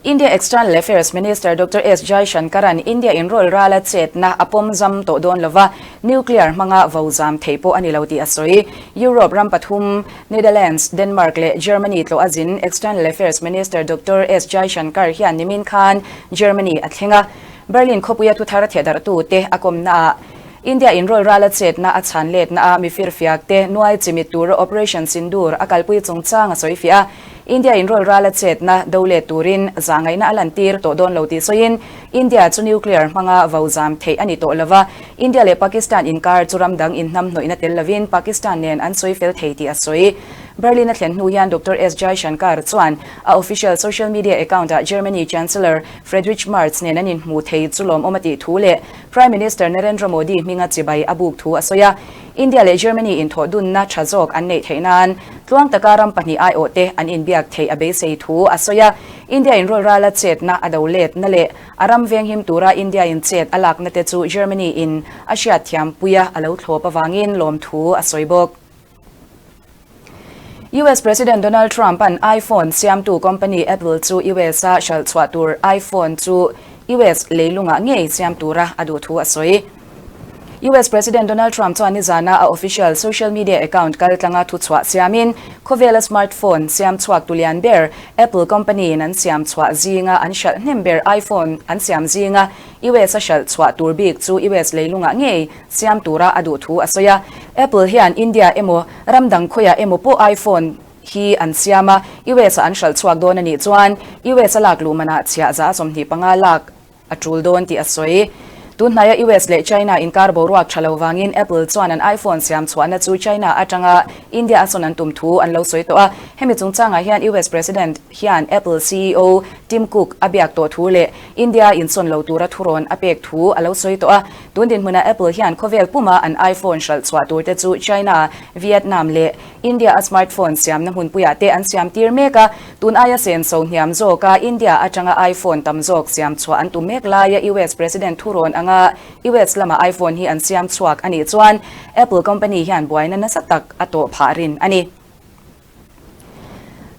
India External Affairs Minister Doctor S Jaishankar-a'n India inrawlh rala chetna a pawm zam tawh dawn lova, nuclear hmanga vo zam theih pawh a ni lo tih a sawi. Europe ram pathum, Netherlands, Denmark leh Germany tlawh a zin External Affairs Minister Doctor S Jaishankar hian nimin khan Germany a thleng a. Berlin khawpuia thuthar thehdarhtute a kawmnaah India inrawlh rala chetna a chhan letna a mifirfiak te nuai chimit tura Operation Sindoor a kalpui chungchang a sawifiah a. India inrawlh rala chetna do let turin zahngaihna a lantir tawh dawn lo tih sawiin India chu nuclear hmanga vo zam theih a ni tawh lova, India leh Pakistan inkar chu ram dang inhnamhnawihna tel lovin Pakistan nen an sawi fel thei tih a sawi. Berlin a thlen hnu hian Doctor S Jaishankar chuan a official social media account-ah Germany Chancellor Friedrich Merz nen an inhmu thei chu lawmawm a tih thu leh Prime Minister Narendra Modi hminga chibai a buk thu a sawi a. India leh Germany inthawh dunna tha zawk an neih theih nan tluang taka ram pahnih aiawhte an inbiak theih a beisei thu a sawi a. India inrawlh rala chetna a do letna leh a ram venghim tura India in chet a lakna te chu Germany in a hriatthiam puia a lo thlawp avangin lawmthu a sawi bawk. US President Donald Trump-a'n iPhone siamtu company Apple chu US-a hralh chhuah tur iPhone chu US leilungah ngei siam tura a duh thu a sawi. US President Donald Trump chuan nizana a official social media account kaltlanga thuchhuah siamin khawvela smartphone siam chhuak tu lian ber Apple company-in an siam chhuah zinga an hralh hnem ber iPhone an siam zinga US-a hralh chhuah tur bik chu US leilungah ngei siam tura a duh thu a sawi a. Apple hian India emaw ram dang khawiah emaw pawh iPhone hi an siam a, US-a an hralh chhuak dawn a nih chuan US-a lak luh manah chhiah za 25 lak a tul dawn tih a sawi. Tun hnaia US leh China inkar boruak tha lo vangin Apple chuan an iPhone siam chhuahna chu China atanga India a sawn an tum thu an lo sawi tawh a. Hemi chungchangah hian US President hian Apple ceo Tim Cook a biak tawh thu leh India insawn lo tura thurawn a pek thu a lo sawi tawh a. Tun dinhmunah Apple hian khawvel puma an iPhone hralh chhuah tur te chu China, Vietnam leh India a smartphone siamna hmunpuiah te an siam tir mek a. Tun aia senso hniam zawka India atanga iPhone tam zawk siam chhuah an tum mek laia US President thurawn anga US lama iPhone hi an siam chhuak a nih chuan Apple company hian buaina nasa tak a tawh phah rin a ni.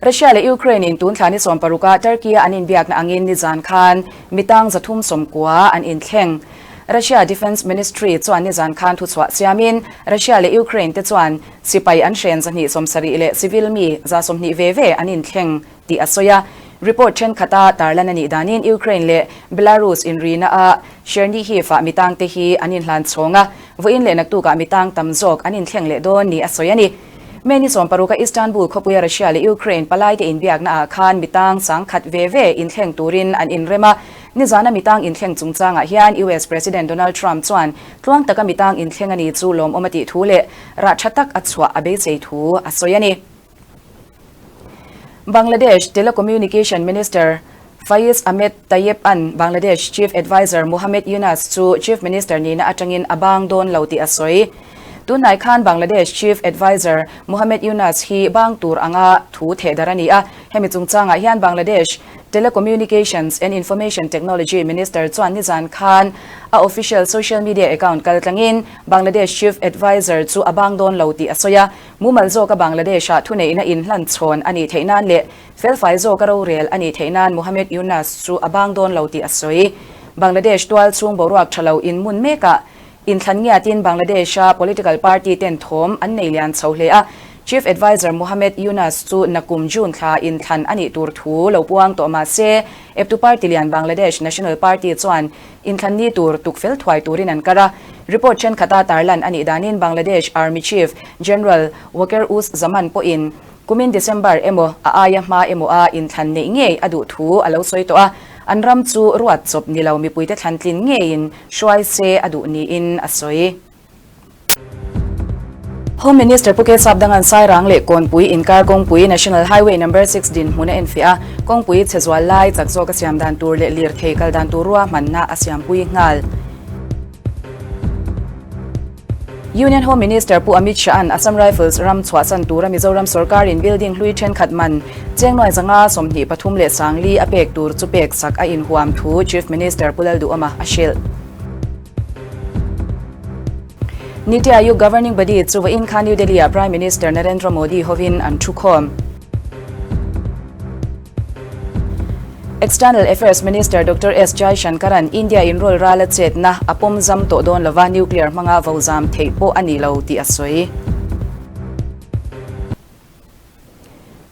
Russia leh Ukraine in tun thla ni 16 ah Turkey a an inbiakna angin nizan khan mitang 390 an inthleng. Russia Defence Ministry chuan nizan khan thuchhuah siamin Russia leh Ukraine te chuan sipai an hren 270 leh civil mi 120 ve ve an inthleng tih a sawi a. Report thenkhat a tarlan a nih danin Ukraine leh Belarus inrina a Chernihiv ah mitang te hi an inhlan chhawng a, vawiin leh naktuk ah mitang tam zawk an inthleng leh dawn ni a sawi a ni. May ni 16 a Istanbul khawpuia Russia leh Ukraine palaite inbiakna ah khan mitang 10,000 ve ve inthleng turin an inrem a. Nizana mitang inthleng chungchangah hian US President Donald Trump chuan tluang taka mitang inthleng a ni chu lawmawm a tih thu leh rah tha tak a chhuah a beisei thu a sawi a ni. Bangladesh Telecommunication Minister Faiz Ahmed Tayeb an Bangladesh Chief Adviser Muhammad Yunus chu Chief Minister nihna atangin a bang dawn lo tih a sawi. Tunhnai khan Bangladesh Chief Adviser Muhammad Yunus hi bang tur anga thu thehdar a ni a. Hemi chungchangah hian Bangladesh Telecommunications and Information Technology Minister chuan nizan khan a official social media account kaltlangin Bangladesh Chief Adviser chu a bang dawn lo tih a sawi a. Mumal zawka Bangladesh-ah thuneihna inhlan chhawn a nih theih nan leh felfai zawka rorel a nih theih nan Muhammad Yunus chu a bang dawn lo tih a sawi. Bangladesh tual chhung boruak tha lo inmun mekah inthlan ngiatin Bangladesh-a political party ten thawm an nei lian chho hle a. Chief Adviser Muhammad Yunus chu nakum June thla inthlan a nih tur thu lo puang tawh mah se, eptu party lian Bangladesh National Party chuan inthlan ni tur tuk fel thuai turin an kar a. Report thenkhat-a tarlan a nih danin Bangladesh Army Chief General Waker Uz Zaman pawhin kumin December emaw a aia hma emaw a inthlan neih ngei a duh thu a lo sawi tawh a, an ram chu ruat chawp ni lo mipuite thlantlin ngeiin hruai se a duh niin a sawi. Home Minister Pu K Sapdangan Sairang leh Kawnpui inkar kawngpui National Highway Number 6 dinhmun a enfiah a, kawngpui chhe zual lai chak zawk a siam dan tur leh lirthei kal dan tur ruahmanna a siampui nghal. Union Home Minister Pu Amit Shah-a'n Assam Rifles ram chhuahsan tura Mizoram sorkarin building hlui thenkhat man Chengnuai zanga 23 leh 40 a pek tur chu pek sak a inhuam thu Chief Minister Pu Lalduhawma a hrilh. Niti Aayog Governing Body chu vawiin khan New Delhi-ah Prime Minister Narendra Modi hovin an thu khawm. External Affairs Minister Doctor S Jaishankar-a'n India in rawl ral a chetna a pawm zam tawh dawn lova nuclear hmanga vo zam theih pawh a ni lo tih a sawi.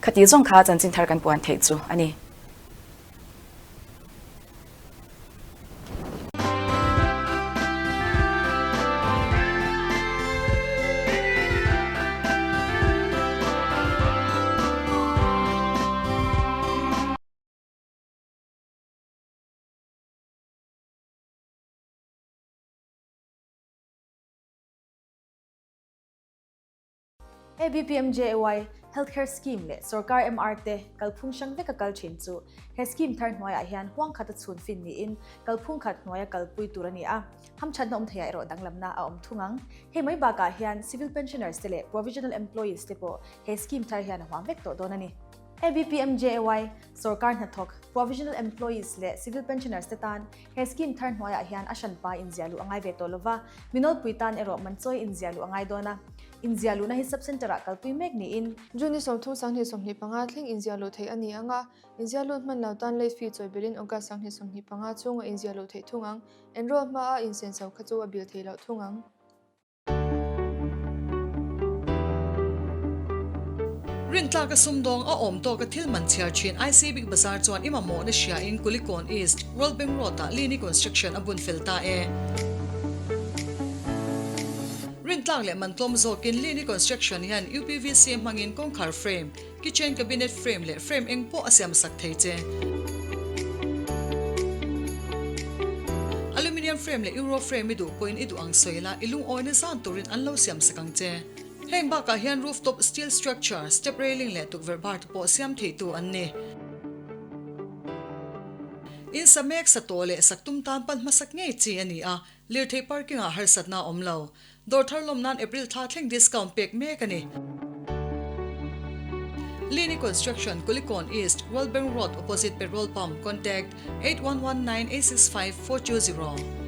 Khati zawng kha chanchin thar kan puan theih chu a ni. ABPMJAY Healthcare Scheme leh Sorkar MR te kalphung hrang veka kal thin chu he scheme thar hnuaiah hian huang khata chhun fin niin kalphung khat hnuaia kalpui tur a ni a, hamthatna awm theiah erawh danglamna a awm thung ang. Hei mai bakah hian Civil Pensioners te leh Provisional Employees te pawh he scheme thar hian a huam vek tawh dawn a ni. ABPMJAY, Sorkar hnathawk, Provisional Employees leh Civil Pensioners te tan he scheme thar hnuaiah hian a hranpa inziah luh a ngai ve tawh lova, minawlpui tan erawh manchawi inziah luh a ngai dawn a. Inziah luhna hi Sub-Centre ah kalpui mek niin, June 30 2025 thleng inziah luh theih a ni ang a, inziah lut hman lo tan late fee chawi belhin August 2025 chhunga inziah luh theih thung ang. Enroll hmaa insenso kha chu a bil thei loh thung ang. Rintlak a sumdawng a awm tawk a thil man chhiar thin IC Big Bazaar chuan i mamawhna hria in Kulikawn East, World Bank Road ah Lini Construction a bun fel ta e. Rintlak leh man tlawm zawkin Lini Construction hian UPVC hmangin kawngkhar frame, kitchen cabinet frame leh frame eng pawh a siam sak thei che. Aluminium frame leh Euro frame i duh pawhin i duh ang sawi la, i lungawina zan turin an lo siam sak ang che. Heng bakah hian rooftop steel structure, step railing leh tukverh bar te pawh siam theitu an ni. In sa mek sa tawh leh sak tum tan pan hmasak ngei chi a ni a, lirthei parking ah harsatna a awm lo. Dawr thar lawm nan April thla thleng discount pek mek a ni. Lini Construction, Kulikawn East, World Bank Road opposite Petrol Pump, Contact, 8119865420.